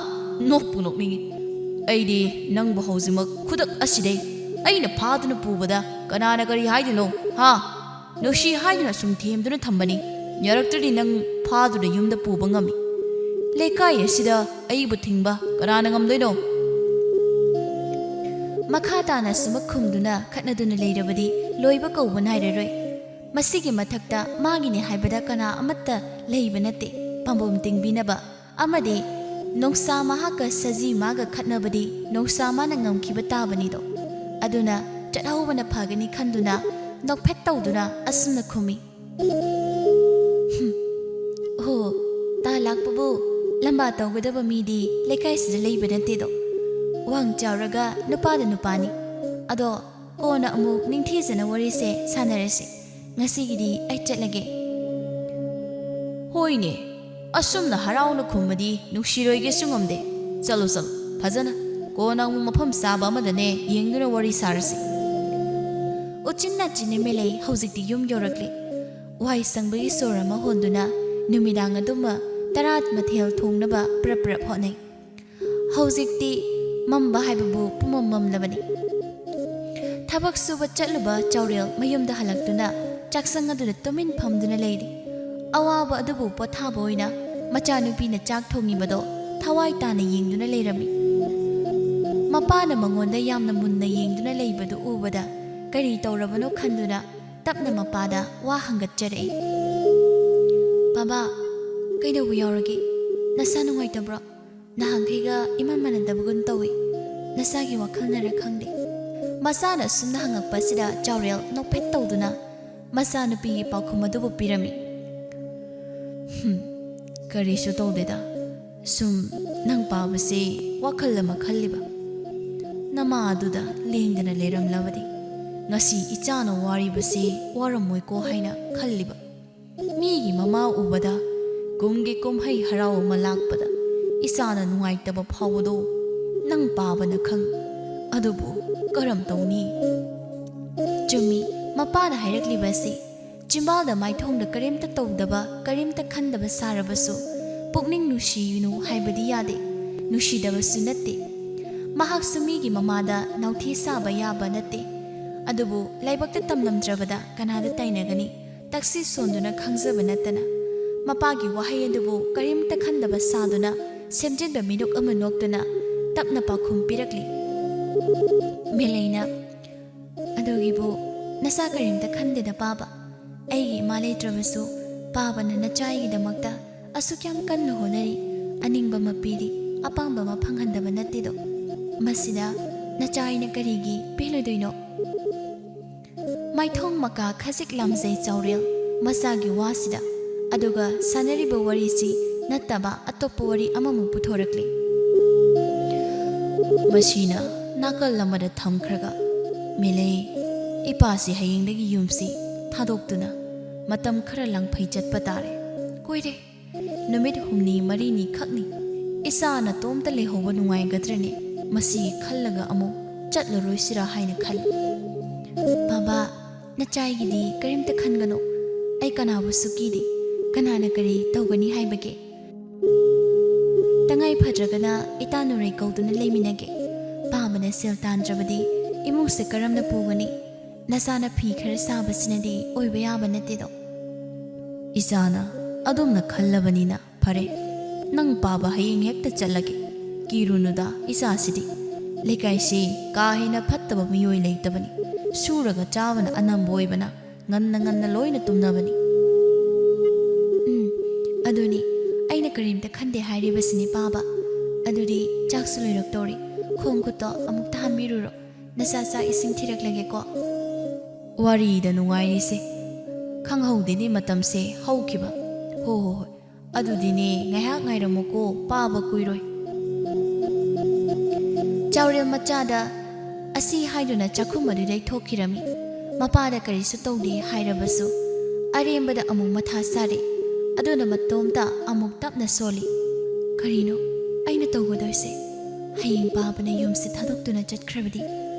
ꯅꯣꯛꯄꯨ ꯅꯣꯛꯅꯤꯡꯉꯤ꯫ ꯑꯩꯗꯤ ꯅꯪꯕꯨ ꯍꯧꯖꯤꯛꯃꯛ ꯈꯨꯗꯛ ꯑꯁꯤꯗꯩ ꯑꯩꯅ ꯐꯥꯗꯨꯅ ꯄꯨꯕꯗ ꯀꯅꯥꯅ ꯀꯔꯤ ꯍꯥꯏꯗꯣꯏꯅꯣ? ꯍꯥ? ꯅꯨꯡꯁꯤ ꯍꯥꯏꯗꯨꯅ ꯁꯨꯝ ꯊꯦꯝꯗꯨꯅ ꯊꯝꯕꯅꯤ꯫ ꯌꯥꯔꯛꯇ꯭ꯔꯗꯤ ꯅꯪ ꯐꯥꯗꯨꯅ ꯌꯨꯝꯗ ꯄꯨꯕ ꯉꯝꯃꯤ꯫ ꯂꯩꯀꯥꯏ ꯑꯁꯤꯗ ꯑꯩꯕꯨ ꯊꯤꯡꯕ ꯀꯅꯥꯅ ꯉꯝꯗꯣꯏꯅꯣ?" ꯃꯈꯥ ꯇꯥꯅ ꯁꯨꯃꯛ ꯈꯨꯝꯗꯨꯅ ꯈꯠꯅꯗꯨꯅ ꯂꯩꯔꯕꯗꯤ ꯂꯣꯏꯕ ꯀꯧꯕ ꯅꯥꯏꯔꯔꯣꯏ꯫ ꯃꯁꯤꯒꯤ ꯃꯊꯛꯇ ꯃꯥꯒꯤꯅꯤ ꯍꯥꯏꯕꯗ ꯀꯅꯥ ꯑꯃꯠꯇ ꯂꯩꯕ ꯅꯠꯇꯦ ꯄꯥꯝꯕꯣꯝ ꯇꯤꯡꯕꯤꯅꯕ꯫ ꯑꯃꯗꯤ ꯅꯣꯡꯁꯥ ꯃꯍꯥꯛꯀ ꯁꯖꯤ ꯃꯥꯒ ꯈꯠꯅꯕꯗꯤ ꯅꯣꯡꯁꯥ ꯃꯥꯅ ꯉꯝꯈꯤꯕ ꯇꯥꯕꯅꯤꯗꯣ꯫ ꯑꯗꯨꯅ ꯆꯠꯍꯧꯕꯅ ꯐꯒꯅꯤ ꯈꯟꯗꯨꯅ ꯅꯣꯛꯐꯦꯠ ꯇꯧꯗꯨꯅ ꯑꯁꯨꯝꯅ ꯈꯨꯝꯃꯤ꯫ "ꯍꯨꯝ, ꯍꯣ, ꯇꯥ ꯂꯥꯛꯄꯕꯨ ꯂꯝꯕꯥ ꯇꯧꯒꯗꯕ ꯃꯤꯗꯤ ꯂꯩꯀꯥꯏꯁꯤꯗ ꯂꯩꯕ ꯅꯠꯇꯦꯗꯣ꯫ ꯋꯥꯡ ꯆꯥꯎꯔꯒ ꯅꯨꯄꯥꯗ ꯅꯨꯄꯥꯅꯤ꯫ ꯑꯗꯣ ꯀꯣꯟꯅ ꯑꯃꯨꯛ ꯅꯤꯡꯊꯤꯖꯅ ꯋꯥꯔꯤꯁꯦ ꯁꯥꯟꯅꯔꯁꯤ꯫ ꯉꯁꯤꯒꯤꯗꯤ ꯑꯩ ꯆꯠꯂꯒꯦ꯫" "ꯍꯣꯏꯅꯦ, ꯑꯁꯨꯝꯅ ꯍꯔꯥꯎꯅ ꯈꯨꯝꯃꯗꯤ ꯅꯨꯡꯁꯤꯔꯣꯏꯒꯦꯁꯨ ꯉꯝꯗꯦ꯫ ꯆꯠꯂꯣ, ꯆꯠꯂꯣ, ꯐꯖꯅ꯫ ꯀꯣꯟꯅ ꯑꯃꯨꯛ ꯃꯐꯝ ꯆꯥꯕ ꯑꯃꯗꯅꯦ ꯌꯦꯡꯗꯨꯅ ꯋꯥꯔꯤ ꯁꯥꯔꯁꯤ꯫" ꯎꯆꯤꯟ ꯅꯥꯆꯤꯟꯅ ꯃꯦꯂꯩ ꯍꯧꯖꯤꯛꯇꯤ ꯌꯨꯝ ꯌꯧꯔꯛꯂꯦ꯫ ꯋꯥꯏ ꯁꯪꯕꯒꯤ ꯁꯣꯔ ꯑꯃ ꯍꯣꯟꯗꯨꯅ ꯅꯨꯃꯤꯗꯥꯡ ꯑꯗꯨꯃ ꯇꯔꯥ ꯃꯊꯦꯜ ꯊꯣꯡꯅꯕ ꯄ꯭ꯔꯞ ꯄ꯭ꯔꯞ ꯍꯣꯠꯅꯩ꯫ ꯍꯧꯖꯤꯛꯇꯤ ꯃꯝꯕ ꯍꯥꯏꯕꯕꯨ ꯄꯨꯝꯃꯝ ꯃꯝꯂꯕꯅꯤ꯫ ꯊꯕꯛ ꯁꯨꯕ ꯆꯠꯂꯨꯕ ꯆꯥꯎꯔꯦꯜ ꯃꯌꯨꯝꯗ ꯍꯜꯂꯛꯇꯨꯅ ꯆꯥꯛꯁꯪ ꯑꯗꯨꯗ ꯇꯨꯃꯤꯟ ꯐꯝꯗꯨꯅ ꯂꯩꯔꯤ꯫ ꯑꯋꯥꯕ ꯑꯗꯨꯕꯨ ꯄꯣꯊꯥꯕ ꯑꯣꯏꯅ ꯃꯆꯥꯅꯨꯄꯤꯅ ꯆꯥꯛ ꯊꯣꯡꯉꯤꯕꯗꯣ ꯊꯋꯥꯏ ꯇꯥꯅ ꯌꯦꯡꯗꯨꯅ ꯂꯩꯔꯝꯃꯤ꯫ ꯃꯄꯥꯅ ꯃꯉꯣꯟꯗ ꯌꯥꯝꯅ ꯃꯨꯟꯅ ꯌꯦꯡꯗꯨꯅ ꯂꯩꯕꯗꯨ ꯎꯕꯗ ꯀꯔꯤ ꯇꯧꯔꯕꯅꯣ ꯈꯟꯗꯨꯅ ꯇꯞꯅ ꯃꯄꯥꯗ ꯋꯥ ꯍꯪꯒꯠꯆꯔꯛꯏ꯫ "ꯕꯥꯕꯥ, ꯀꯩꯗꯧꯕ ꯌꯥꯎꯔꯒꯦ? ꯅꯁꯥ ꯅꯨꯡꯉꯥꯏꯇꯕ꯭ꯔꯣ? ꯅꯍꯥꯟꯈꯩꯒ ꯏꯃꯥꯟ ꯃꯥꯟꯅꯗꯕꯒꯨꯝ ꯇꯧꯏ꯫ ꯅꯁꯥꯒꯤ ꯋꯥꯈꯜꯅꯔ ꯈꯪꯗꯦ꯫" ꯃꯆꯥꯅ ꯑꯁꯨꯝꯅ ꯍꯪꯉꯛꯄꯁꯤꯗ ꯆꯥꯎꯔꯦꯜ ꯅꯣꯛꯐꯦꯠ ꯇꯧꯗꯨꯅ ꯃꯆꯥꯅꯨꯄꯤꯒꯤ ꯄꯥꯎꯈꯨꯝ ꯑꯗꯨꯕꯨ ꯄꯤꯔꯝꯃꯤ꯫ "ꯍꯨꯝ, ꯀꯔꯤꯁꯨ ꯇꯧꯗꯦꯗ꯫ ꯁꯨꯝ ꯅꯪ ꯄꯥꯕꯁꯦ ꯋꯥꯈꯜ ꯑꯃ ꯈꯜꯂꯤꯕ꯫ ꯅꯃꯥ ꯑꯗꯨꯗ ꯂꯦꯡꯗꯅ ꯂꯩꯔꯝꯂꯕꯗꯤ ꯉꯁꯤ ꯏꯆꯥꯅ ꯋꯥꯔꯤꯕꯁꯦ ꯋꯥꯔꯝꯃꯣꯏꯀꯣ ꯍꯥꯏꯅ ꯈꯜꯂꯤꯕ꯫ ꯃꯤꯒꯤ ꯃꯃꯥ ꯎꯕꯗ ꯀꯨꯝꯒꯤ ꯀꯨꯝꯍꯩ ꯍꯔꯥꯎ ꯑꯃ ꯂꯥꯛꯄꯗ ꯏꯆꯥꯅ ꯅꯨꯡꯉꯥꯏꯇꯕ ꯐꯥꯎꯕꯗꯣ ꯅꯪ ꯄꯥꯕꯅ ꯈꯪ꯫ ꯑꯗꯨꯕꯨ ꯀꯔꯝ ꯇꯧꯅꯤ?" ꯆꯨꯝꯃꯤ, ꯃꯄꯥꯅ ꯍꯥꯏꯔꯛꯂꯤꯕ ꯑꯁꯤ꯫ ꯆꯤꯝꯕꯥꯜꯗ ꯃꯥꯏꯊꯣꯡꯗ ꯀꯔꯤꯝꯇ ꯇꯧꯗꯕ, ꯀꯔꯤꯝꯇ ꯈꯟꯗꯕ ꯁꯥꯔꯕꯁꯨ ꯄꯨꯛꯅꯤꯡ ꯅꯨꯡꯁꯤꯅꯨ ꯍꯥꯏꯕꯗꯤ ꯌꯥꯗꯦ, ꯅꯨꯡꯁꯤꯗꯕꯁꯨ ꯅꯠꯇꯦ꯫ ꯃꯍꯥꯛꯁꯨ ꯃꯤꯒꯤ ꯃꯃꯥꯗ ꯅꯥꯎꯊꯤ ꯁꯥꯕ ꯌꯥꯕ ꯅꯠꯇꯦ꯫ ꯑꯗꯨꯕꯨ ꯂꯥꯏꯕꯛꯇ ꯇꯝꯂꯝꯗ꯭ꯔꯕꯗ ꯀꯅꯥꯗ ꯇꯥꯏꯅꯒꯅꯤ? ꯇꯛꯁꯤ ꯁꯣꯟꯗꯨꯅ ꯈꯪꯖꯕ ꯅꯠꯇꯅ꯫ ꯃꯄꯥꯒꯤ ꯋꯥꯍꯩ ꯑꯗꯨꯕꯨ ꯀꯔꯤꯝꯇ ꯈꯟꯗꯕ ꯁꯥꯗꯨꯅ ꯁꯦꯝꯖꯤꯟꯕ ꯃꯤꯅꯣꯛ ꯑꯃ ꯅꯣꯛꯇꯨꯅ ꯇꯞꯅ ꯄꯥꯎꯈꯨꯝ ꯄꯤꯔꯛꯂꯤ꯫ ꯃꯦꯂꯩꯅ, "ꯑꯗꯨꯒꯤꯕꯨ ꯅꯁꯥ ꯀꯔꯤꯝꯇ ꯈꯟꯗꯦꯗ ꯄꯥꯕ꯫ ꯑꯩꯒꯤ ꯏꯃꯥ ꯂꯩꯇ꯭ꯔꯕꯁꯨ ꯄꯥꯕꯅ ꯅꯆꯥ ꯑꯩꯒꯤꯗꯃꯛꯇ ꯑꯁꯨꯛ ꯌꯥꯝ ꯀꯟꯅ ꯍꯣꯠꯅꯔꯤ꯫ ꯑꯅꯤꯡꯕ ꯑꯃ ꯄꯤꯔꯤ, ꯑꯄꯥꯝꯕ ꯑꯃ ꯐꯪꯍꯟꯗꯕ ꯅꯠꯇꯦꯗꯣ꯫ ꯃꯁꯤꯗ ꯅꯆꯥ ꯑꯩꯅ ꯀꯔꯤꯒꯤ ꯄꯦꯜꯂꯣꯏꯗꯣꯏꯅꯣ? ꯃꯥꯏꯊꯣꯡ ꯃꯀꯥ ꯈꯖꯤꯛ ꯂꯥꯝꯖꯩ ꯆꯥꯎꯔꯦꯜ ꯃꯆꯥꯒꯤ ꯋꯥꯁꯤꯗ꯫ ꯑꯗꯨꯒ ꯁꯥꯟꯅꯔꯤꯕ ꯋꯥꯔꯤꯁꯤ ꯅꯠꯇꯕ ꯑꯇꯣꯞꯄ ꯋꯥꯔꯤ ꯑꯃꯃꯨꯛ ꯄꯨꯊꯣꯔꯛꯂꯤ꯫ ꯃꯁꯤꯅ ꯅꯥꯀꯜ ꯑꯃꯗ ꯊꯝꯈ꯭ꯔꯒ, ꯃꯦꯂꯩ, ꯏꯄꯥꯁꯤ ꯍꯌꯦꯡꯗꯒꯤ ꯌꯨꯝꯁꯤ ꯊꯥꯗꯣꯛꯇꯨꯅ ꯃꯇꯝ ꯈꯔ ꯂꯥꯡꯐꯩ ꯆꯠꯄ ꯇꯥꯔꯦ꯫ ꯀꯨꯏꯔꯦ, ꯅꯨꯃꯤꯠ ꯍꯨꯝꯅꯤ ꯃꯔꯤꯅꯤ ꯈꯛꯅꯤ꯫ ꯏꯆꯥ ꯅꯇꯣꯝꯇ ꯂꯩꯍꯧꯕ ꯅꯨꯡꯉꯥꯏꯒꯗ꯭ꯔꯅꯦ? ꯃꯁꯤ ꯈꯜꯂꯒ ꯑꯃꯨꯛ ꯆꯠꯂꯔꯣꯏꯁꯤꯔꯥ ꯍꯥꯏꯅ ꯈꯜꯂꯤ꯫ ꯕꯥꯕꯥ, ꯅꯆꯥꯏꯒꯤꯗꯤ ꯀꯔꯤꯝꯇ ꯈꯟꯒꯅꯨ꯫ ꯑꯩ ꯀꯅꯥꯕꯨꯁꯨ ꯀꯤꯗꯦ꯫ ꯀꯅꯥꯅ ꯀꯔꯤ ꯇꯧꯒꯅꯤ ꯍꯥꯏꯕꯒꯦ? ꯇꯉꯥꯏ ꯐꯗ꯭ꯔꯒꯅ ꯏꯇꯥ ꯅꯨꯔꯩ ꯀꯧꯗꯨꯅ ꯂꯩꯃꯤꯟꯅꯒꯦ꯫ ꯄꯥꯕꯅ ꯁꯦꯜ ꯇꯥꯟꯗ꯭ꯔꯕꯗꯤ ꯏꯃꯨꯡꯁꯦ ꯀꯔꯝꯅ ꯄꯨꯒꯅꯤ? ꯅꯆꯥꯅ ꯐꯤ ꯈꯔ ꯁꯥꯕꯁꯤꯅꯗꯤ ꯑꯣꯏꯕ ꯌꯥꯕ ꯅꯠꯇꯦꯗꯣ꯫ ꯏꯆꯥꯅ ꯑꯗꯨꯝꯅ ꯈꯜꯂꯕꯅꯤꯅ ꯐꯔꯦ꯫ ꯅꯪ ꯄꯥꯕ ꯍꯌꯦꯡ ꯍꯦꯛꯇ ꯆꯠꯂꯒꯦ꯫ ꯀꯤꯔꯨꯅꯨꯗ ꯏꯆꯥꯁꯤꯗꯤ꯫ ꯂꯩꯀꯥꯏꯁꯤ ꯀꯥ ꯍꯦꯟꯅ ꯐꯠꯇꯕ ꯃꯤꯑꯣꯏ ꯂꯩꯇꯕꯅꯤ꯫ ꯁꯨꯔꯒ ꯆꯥꯕꯅ ꯑꯅꯝꯕ ꯑꯣꯏꯕꯅ ꯉꯟꯅ ꯉꯟꯅ ꯂꯣꯏꯅ ꯇꯨꯝꯅꯕꯅꯤ꯫ ꯎꯝ, ꯑꯗꯨꯅꯤ ꯑꯩꯅ ꯀꯔꯤꯝꯇ ꯈꯟꯗꯦ ꯍꯥꯏꯔꯤꯕꯁꯤꯅꯤ ꯄꯥꯕ꯫ ꯑꯗꯨꯗꯤ ꯆꯥꯛꯁꯨ ꯂꯣꯏꯔꯛꯇꯧꯔꯤ꯫ ꯈꯣꯡ ꯈꯨꯠꯇꯣ ꯑꯃꯨꯛꯇ ꯍꯥꯝꯕꯤꯔꯨꯔꯣ꯫ ꯅꯆꯥ ꯆꯥꯛ ꯏꯁꯤꯡ ꯊꯤꯔꯛꯂꯒꯦꯀꯣ꯫ ꯋꯥꯔꯤꯗ ꯅꯨꯡꯉꯥꯏꯔꯤꯁꯦ꯫ ꯈꯪꯍꯧꯗꯦꯅꯦ ꯃꯇꯝꯁꯦ ꯍꯧꯈꯤꯕ꯫ ꯍꯣ ꯍꯣ ꯍꯣꯏ꯫ ꯑꯗꯨꯗꯤꯅꯦ, ꯉꯥꯏꯍꯥꯛ ꯉꯥꯏꯔꯝꯃꯨꯀꯣ, ꯄꯥꯕ ꯀꯨꯏꯔꯣꯏ꯫ ꯆꯥꯎꯔꯦꯜ ꯃꯆꯥꯗ ꯑꯁꯤ ꯍꯥꯏꯗꯨꯅ ꯆꯥꯛꯈꯨꯝ ꯑꯗꯨꯗꯩ ꯊꯣꯛꯈꯤꯔꯝꯃꯤ꯫ ꯃꯄꯥꯗ ꯀꯔꯤꯁꯨ ꯇꯧꯗꯦ ꯍꯥꯏꯔꯕꯁꯨ ꯑꯔꯦꯝꯕꯗ ꯑꯃꯨꯛ ꯃꯊꯥ ꯁꯥꯔꯦ꯫ ꯑꯗꯨꯅ ꯃꯇꯣꯝꯇ ꯑꯃꯨꯛ ꯇꯞꯅ ꯁꯣꯜꯂꯤ꯫ ꯀꯔꯤꯅꯣ ꯑꯩꯅ ꯇꯧꯒꯗꯣꯏꯁꯦ? ꯍꯌꯦꯡ ꯄꯥꯕꯅ ꯌꯨꯝꯁꯦ ꯊꯥꯗꯣꯛꯇꯨꯅ ꯆꯠꯈ꯭ꯔꯕꯗꯤ,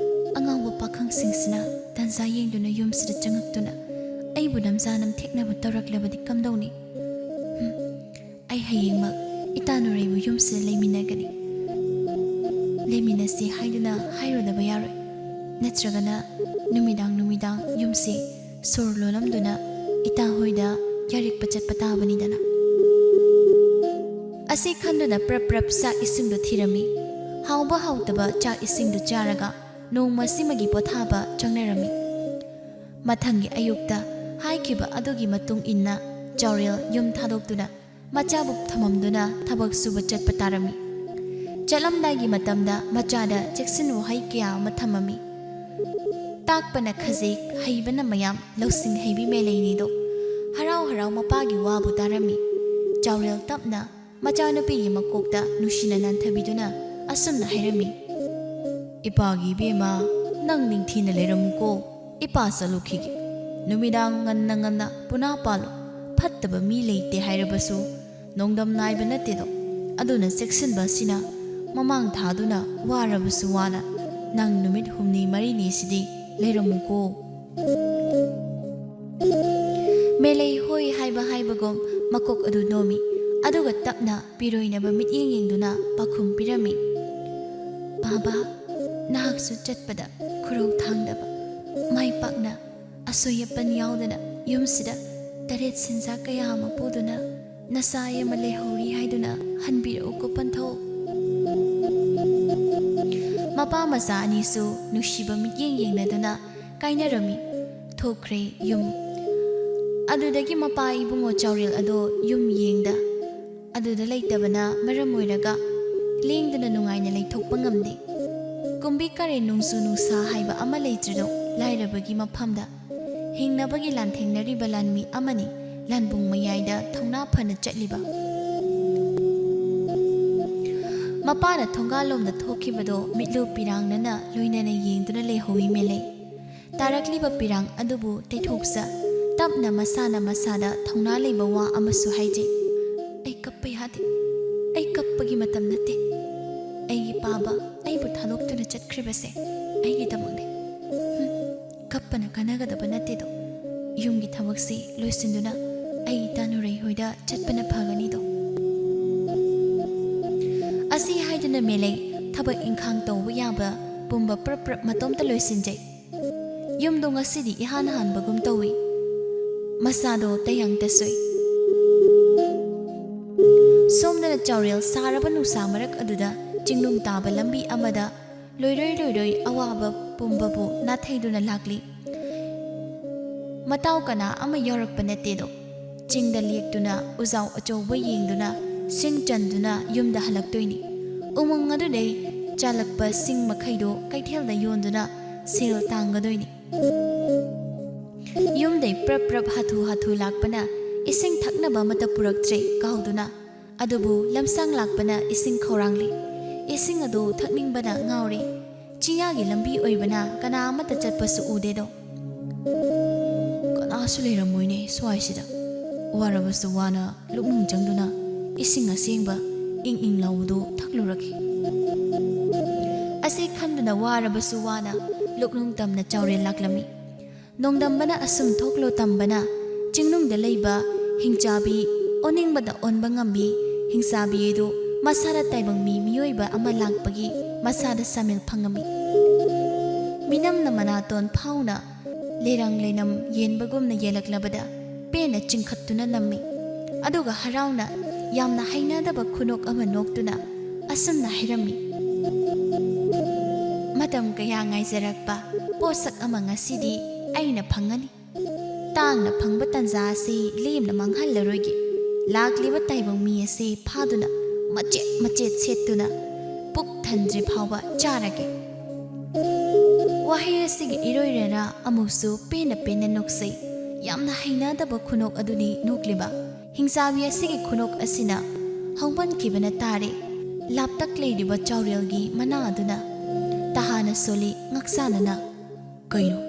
ꯑꯉꯥꯎꯕ ꯄꯥꯈꯪꯁꯤꯡꯁꯤꯅ ꯇꯟꯖꯥ ꯌꯦꯡꯗꯨꯅ ꯌꯨꯝꯁꯤꯗ ꯆꯪꯉꯛꯇꯨꯅ ꯑꯩꯕꯨ ꯅꯝꯖꯥ ꯅꯝꯊꯦꯛꯅꯕ ꯇꯧꯔꯛꯂꯕꯗꯤ ꯀꯝꯗꯧꯅꯤ? ꯍꯨꯝ, ꯑꯩ ꯍꯌꯦꯡꯃꯛ ꯏꯇꯥ ꯅꯨꯔꯩꯕꯨ ꯌꯨꯝꯁꯤꯗ ꯂꯩꯃꯤꯟꯅꯒꯅꯤ꯫ ꯂꯩꯃꯤꯟꯅꯁꯤ ꯍꯥꯏꯗꯨꯅ ꯍꯥꯏꯔꯨꯗꯕ ꯌꯥꯔꯣꯏ꯫ ꯅꯠꯇ꯭ꯔꯒꯅ ꯅꯨꯃꯤꯗꯥꯡ ꯅꯨꯃꯤꯗꯥꯡ ꯌꯨꯝꯁꯤ ꯁꯣꯔ ꯂꯣꯜꯂꯝꯗꯨꯅ ꯏꯇꯥ ꯍꯣꯏꯗ ꯌꯥꯔꯤꯛꯄ ꯆꯠꯄ ꯇꯥꯕꯅꯤꯗꯅ꯫ ꯑꯁꯤ ꯈꯟꯗꯨꯅ ꯄ꯭ꯔꯞ ꯄ꯭ꯔꯞ ꯆꯥꯛ ꯏꯁꯤꯡꯗꯨ ꯊꯤꯔꯝꯃꯤ꯫ ꯍꯥꯎꯕ ꯍꯥꯎꯇꯕ ꯆꯥꯛ ꯏꯁꯤꯡꯗꯨ ꯆꯥꯔꯒ ꯅꯣꯡꯃꯁꯤꯃꯒꯤ ꯄꯣꯊꯥꯕ ꯆꯪꯅꯔꯝꯃꯤ꯫ ꯃꯊꯪꯒꯤ ꯑꯌꯨꯛꯇ ꯍꯥꯏꯈꯤꯕ ꯑꯗꯨꯒꯤ ꯃꯇꯨꯡ ꯏꯟꯅ ꯆꯥꯎꯔꯦꯜ ꯌꯨꯝ ꯊꯥꯗꯣꯛꯇꯨꯅ ꯃꯆꯥꯕꯨ ꯊꯝꯃꯝꯗꯨꯅ ꯊꯕꯛ ꯁꯨꯕ ꯆꯠꯄ ꯇꯥꯔꯝꯃꯤ꯫ ꯆꯠꯂꯝꯗꯥꯏꯒꯤ ꯃꯇꯝꯗ ꯃꯆꯥꯗ ꯆꯦꯛꯁꯤꯟ ꯋꯥꯍꯩ ꯀꯌꯥ ꯑꯃ ꯊꯝꯃꯝꯃꯤ꯫ ꯇꯥꯛꯄꯅ ꯈꯖꯤꯛ, ꯍꯩꯕꯅ ꯃꯌꯥꯝ, ꯂꯧꯁꯤꯡ ꯍꯩꯕꯤ ꯃꯦꯂꯩꯅꯤꯗꯣ꯫ ꯍꯔꯥꯎ ꯍꯔꯥꯎ ꯃꯄꯥꯒꯤ ꯋꯥꯕꯨ ꯇꯥꯔꯝꯃꯤ꯫ ꯆꯥꯎꯔꯦꯜ ꯇꯞꯅ ꯃꯆꯥꯅꯨꯄꯤꯒꯤ ꯃꯀꯣꯛꯇ ꯅꯨꯡꯁꯤꯅ ꯅꯥꯟꯊꯕꯤꯗꯨꯅ ꯑꯁꯨꯝꯅ ꯍꯥꯏꯔꯝꯃꯤ, "ꯏꯄꯥꯒꯤ ꯏꯕꯦꯝꯃ, ꯅꯪ ꯅꯤꯡꯊꯤꯅ ꯂꯩꯔꯝꯃꯨꯀꯣ꯫ ꯏꯄꯥ ꯆꯠꯂꯨꯈꯤꯒꯦ꯫ ꯅꯨꯃꯤꯗꯥꯡ ꯉꯟꯅ ꯉꯟꯅ ꯄꯨꯅꯥ ꯄꯥꯜꯂꯨ꯫ ꯐꯠꯇꯕ ꯃꯤ ꯂꯩꯇꯦ ꯍꯥꯏꯔꯕꯁꯨ ꯅꯣꯡꯗꯝ ꯅꯥꯏꯕ ꯅꯠꯇꯦꯗꯣ꯫ ꯑꯗꯨꯅ ꯆꯦꯛꯁꯤꯟꯕ ꯑꯁꯤꯅ ꯃꯃꯥꯡ ꯊꯥꯗꯨꯅ ꯋꯥꯔꯕꯁꯨ ꯋꯥꯅ ꯅꯪ ꯅꯨꯃꯤꯠ ꯍꯨꯝꯅꯤ ꯃꯔꯤꯅꯤꯁꯤꯗꯤ ꯂꯩꯔꯝꯃꯨꯀꯣ꯫" ꯃꯦꯂꯩ ꯍꯣꯏ ꯍꯥꯏꯕ ꯍꯥꯏꯕꯒꯨꯝ ꯃꯀꯣꯛ ꯑꯗꯨ ꯅꯣꯝꯃꯤ, ꯑꯗꯨꯒ ꯇꯞꯅ ꯄꯤꯔꯣꯏꯅꯕ ꯃꯤꯠꯌꯦꯡ ꯌꯦꯡꯗꯨꯅ ꯄꯥꯎꯈꯨꯝ ꯄꯤꯔꯝꯃꯤ, "ꯄꯥꯕ, ꯅꯍꯥꯛꯁꯨ ꯆꯠꯄꯗ ꯈꯨꯔꯧ ꯊꯥꯡꯗꯕ, ꯃꯥꯏ ꯄꯥꯛꯅ ꯑꯁꯣꯏ ꯑꯄꯟ ꯌꯥꯎꯗꯅ ꯌꯨꯝꯁꯤꯗ ꯇꯔꯦꯠ ꯁꯦꯟꯖꯥ ꯀꯌꯥ ꯑꯃ ꯄꯨꯗꯨꯅ ꯅꯆꯥ ꯑꯃ ꯂꯩꯍꯧꯔꯤ ꯍꯥꯏꯗꯨꯅ ꯍꯟꯕꯤꯔꯛꯎꯀꯣ ꯄꯟꯊꯧ꯫" ꯃꯄꯥ ꯃꯆꯥ ꯑꯅꯤꯁꯨ ꯅꯨꯡꯁꯤꯕ ꯃꯤꯠꯌꯦꯡ ꯌꯦꯡꯅꯗꯨꯅ ꯀꯥꯏꯅꯔꯝꯃꯤ꯫ ꯊꯣꯛꯈ꯭ꯔꯦ ꯌꯨꯝ꯫ ꯑꯗꯨꯗꯒꯤ ꯃꯄꯥ ꯏꯕꯨꯡꯉꯣ ꯆꯥꯎꯔꯦꯜ ꯑꯗꯣ ꯌꯨꯝ ꯌꯦꯡꯗ ꯑꯗꯨꯗ ꯂꯩꯇꯕꯅ ꯃꯔꯝ ꯑꯣꯏꯔꯒ ꯂꯦꯡꯗꯅ ꯅꯨꯡꯉꯥꯏꯅ ꯂꯩꯊꯣꯛꯄ ꯉꯝꯗꯦ꯫ ꯀꯨꯝꯕꯤ ꯀꯥꯔꯦꯟ ꯅꯣꯡꯖꯨ ꯅꯨꯡꯁꯥ ꯍꯥꯏꯕ ꯑꯃ ꯂꯩꯇ꯭ꯔꯤꯗꯣ ꯂꯥꯏꯔꯕꯒꯤ ꯃꯐꯝꯗ꯫ ꯍꯤꯡꯅꯕꯒꯤ ꯂꯥꯟꯊꯦꯡꯅꯔꯤꯕ ꯂꯥꯟꯃꯤ ꯑꯃꯅꯤ ꯂꯥꯟꯕꯨꯡ ꯃꯌꯥꯏꯗ ꯊꯧꯅꯥ ꯐꯅ ꯆꯠꯂꯤꯕ꯫ ꯃꯄꯥꯅ ꯊꯣꯡꯒꯥꯜꯂꯣꯝꯗ ꯊꯣꯛꯈꯤꯕꯗꯣ ꯃꯤꯠꯂꯨ ꯄꯤꯔꯥꯡꯅꯅ ꯂꯣꯏꯅꯅ ꯌꯦꯡꯗꯨꯅ ꯂꯩꯍꯧꯏ ꯃꯦꯂꯩ꯫ ꯇꯥꯔꯛꯂꯤꯕ ꯄꯤꯔꯥꯡ ꯑꯗꯨꯕꯨ ꯇꯩꯊꯣꯛꯆ ꯇꯞꯅ ꯃꯁꯥꯅ ꯃꯁꯥꯗ ꯊꯧꯅꯥ ꯂꯩꯕ ꯋꯥ ꯑꯃꯁꯨ ꯍꯥꯏꯖꯩ꯫ "ꯑꯩ ꯀꯞꯄ ꯌꯥꯗꯦ꯫ ꯑꯩ ꯀꯞꯄꯒꯤ ꯃꯇꯝ ꯅꯠꯇꯦ꯫ ꯑꯩꯒꯤ ꯄꯥꯕ ꯑꯩꯕꯨ ꯊꯥꯗꯣꯛꯇꯨꯅ ꯆꯠꯈ꯭ꯔꯤꯕꯁꯦ ꯑꯩꯒꯤꯗꯃꯛꯅꯦ꯫ ꯍꯨꯝ, ꯀꯞꯄꯅ ꯀꯥꯟꯅꯒꯗꯕ ꯅꯠꯇꯦꯗꯣ꯫ ꯌꯨꯝꯒꯤ ꯊꯕꯛꯁꯤ ꯂꯣꯏꯁꯤꯟꯗꯨꯅ ꯑꯩ ꯏꯇꯥ ꯅꯨꯔꯩ ꯍꯣꯏꯗ ꯆꯠꯄꯅ ꯐꯒꯅꯤꯗꯣ꯫" ꯑꯁꯤ ꯍꯥꯏꯗꯨꯅ ꯃꯦꯂꯩ ꯊꯕꯛ ꯏꯪꯈꯥꯡ ꯇꯧꯕ ꯌꯥꯕ ꯄꯨꯝꯕ ꯄ꯭ꯔꯞ ꯄ꯭ꯔꯞ ꯃꯇꯣꯝꯇ ꯂꯣꯏꯁꯤꯟꯖꯩ꯫ ꯌꯨꯝꯗꯣ ꯉꯁꯤꯗꯤ ꯏꯍꯥꯟ ꯍꯥꯟꯕꯒꯨꯝ ꯇꯧꯏ꯫ ꯃꯁꯥꯗꯣ ꯇꯌꯥꯡ ꯇꯁꯣꯏ꯫ ꯁꯣꯝꯗꯅ ꯆꯥꯎꯔꯦꯜ ꯁꯥꯔꯕ ꯅꯨꯡꯁꯥ ꯃꯔꯛ ꯑꯗꯨꯗ ꯆꯤꯡꯅꯨꯡ ꯇꯥꯕ ꯂꯝꯕꯤ ꯑꯃꯗ ꯂꯣꯏꯔꯣꯏ ꯂꯣꯏꯔꯣꯏ ꯑꯋꯥꯕ ꯄꯨꯝꯕꯕꯨ ꯅꯥꯊꯩꯗꯨꯅ ꯂꯥꯛꯂꯤ꯫ ꯃꯇꯥꯎ ꯀꯅꯥ ꯑꯃ ꯌꯥꯎꯔꯛꯄ ꯅꯠꯇꯦꯗꯣ꯫ ꯆꯤꯡꯗ ꯂꯦꯛꯇꯨꯅ ꯎꯖꯥꯎ ꯑꯆꯧꯕ ꯌꯦꯡꯗꯨꯅ ꯁꯤꯡ ꯆꯟꯗꯨꯅ ꯌꯨꯝꯗ ꯍꯜꯂꯛꯇꯣꯏꯅꯤ꯫ ꯎꯃꯪ ꯑꯗꯨꯗꯩ ꯆꯥꯜꯂꯛꯄ ꯁꯤꯡ ꯃꯈꯩꯗꯣ ꯀꯩꯊꯦꯜꯗ ꯌꯣꯟꯗꯨꯅ ꯁꯦꯜ ꯇꯥꯡꯒꯗꯣꯏꯅꯤ꯫ ꯌꯨꯝꯗꯩ ꯄ꯭ꯔꯞ ꯄ꯭ꯔꯞ ꯍꯥꯊꯨ ꯍꯥꯊꯨ ꯂꯥꯛꯄꯅ ꯏꯁꯤꯡ ꯊꯛꯅꯕ ꯑꯃꯠꯇ ꯄꯨꯔꯛꯇ꯭ꯔꯦ ꯀꯥꯎꯗꯨꯅ꯫ ꯑꯗꯨꯕꯨ ꯂꯝꯁꯥꯡ ꯂꯥꯛꯄꯅ ꯏꯁꯤꯡ ꯈꯧꯔꯥꯡꯂꯤ꯫ ꯏꯁꯤꯡ ꯑꯗꯨ ꯊꯛꯅꯤꯡꯕꯅ ꯉꯥꯎꯔꯤ꯫ ꯆꯤꯡꯌꯥꯒꯤ ꯂꯝꯕꯤ ꯑꯣꯏꯕꯅ ꯀꯅꯥ ꯑꯃꯠꯇ ꯆꯠꯄꯁꯨ ꯎꯗꯦꯗꯣ꯫ ꯀꯅꯥꯁꯨ ꯂꯩꯔꯝꯃꯣꯏꯅꯦ ꯁ꯭ꯋꯥꯏꯁꯤꯗ꯫ ꯋꯥꯔꯕꯁꯨ ꯋꯥꯅ ꯂꯨꯛꯅꯨꯡ ꯆꯪꯗꯨꯅ ꯏꯁꯤꯡ ꯑꯁꯦꯡꯕ ꯏꯪ ꯏꯪ ꯂꯥꯎꯕꯗꯨ ꯊꯛꯂꯨꯔꯒꯦ꯫ ꯑꯁꯤ ꯈꯟꯗꯨꯅ ꯋꯥꯔꯕꯁꯨ ꯋꯥꯅ ꯂꯨꯛꯅꯨꯡ ꯇꯝꯅ ꯆꯥꯎꯔꯦꯜ ꯂꯥꯛꯂꯝꯃꯤ꯫ ꯅꯣꯡꯗꯝꯕꯅ ꯑꯁꯨꯝ ꯊꯣꯛꯂꯣ ꯇꯝꯕꯅ ꯆꯤꯡꯅꯨꯡꯗ ꯂꯩꯕ ꯍꯤꯡꯆꯥꯕꯤ ꯑꯣꯟꯅꯤꯡꯕꯗ ꯑꯣꯟꯕ ꯉꯝꯃꯤ꯫ ꯍꯤꯡꯆꯥꯕꯤ ꯑꯗꯨ ꯃꯁꯥꯗ ꯇꯥꯏꯕꯪ ꯃꯤ ꯃꯤꯑꯣꯏꯕ ꯑꯃ ꯂꯥꯛꯄꯒꯤ ꯃꯁꯥꯗ ꯁꯥꯃꯤꯜ ꯐꯪꯉꯝꯃꯤ꯫ ꯃꯤꯅꯝꯅ ꯃꯅꯥꯇꯣꯟ ꯐꯥꯎꯅ ꯂꯩꯔꯪ ꯂꯩꯅꯝ ꯌꯦꯟꯕꯒꯨꯝꯅ ꯌꯦꯜꯂꯛꯂꯕꯗ ꯄꯦꯟꯅ ꯆꯤꯡꯈꯠꯇꯨꯅ ꯅꯝꯃꯤ꯫ ꯑꯗꯨꯒ ꯍꯔꯥꯎꯅ ꯌꯥꯝꯅ ꯍꯩꯅꯗꯕ ꯈꯨꯅꯣꯛ ꯑꯃ ꯅꯣꯛꯇꯨꯅ ꯑꯁꯨꯝꯅ ꯍꯥꯏꯔꯝꯃꯤ, "ꯃꯇꯝ ꯀꯌꯥ ꯉꯥꯏꯖꯔꯛꯄ ꯄꯣꯠꯁꯛ ꯑꯃ ꯉꯁꯤꯗꯤ ꯑꯩꯅ ꯐꯪꯉꯅꯤ꯫ ꯇꯥꯡꯅ ꯐꯪꯕ ꯇꯟꯖꯥ ꯑꯁꯤ ꯂꯦꯝꯅ ꯃꯥꯡꯍꯜꯂꯔꯣꯏꯒꯦ꯫ ꯂꯥꯛꯂꯤꯕ ꯇꯥꯏꯕꯪ ꯃꯤ ꯑꯁꯤ ꯐꯥꯗꯨꯅ ꯃꯆꯦꯠ ꯃꯆꯦꯠ ꯁꯦꯠꯇꯨꯅ ꯄꯨꯛ ꯊꯟꯗ꯭ꯔꯤ ꯐꯥꯎꯕ ꯆꯥꯔꯒꯦ"꯫ ꯋꯥꯍꯩ ꯑꯁꯤꯒꯤ ꯏꯔꯣꯏꯔꯅ ꯑꯃꯨꯛꯁꯨ ꯄꯦꯟꯅ ꯄꯦꯟꯅ ꯅꯣꯛꯆꯩ꯫ ꯌꯥꯝꯅ ꯍꯩꯅꯗꯕ ꯈꯨꯅꯣꯛ ꯑꯗꯨꯅꯤ ꯅꯣꯛꯂꯤꯕ꯫ ꯍꯤꯡꯆꯥꯕꯤ ꯑꯁꯤꯒꯤ ꯈꯨꯅꯣꯛ ꯑꯁꯤꯅ ꯍꯧꯃꯟꯈꯤꯕꯅ ꯇꯥꯔꯦ꯫ ꯂꯥꯞꯇꯛ ꯂꯩꯔꯤꯕ ꯆꯥꯎꯔꯦꯜꯒꯤ ꯃꯅꯥ ꯑꯗꯨꯅ ꯇꯍꯥꯅ ꯁꯣꯜꯂꯤ ꯉꯛꯁꯥꯅꯅ꯫ "ꯀꯩꯅꯣ?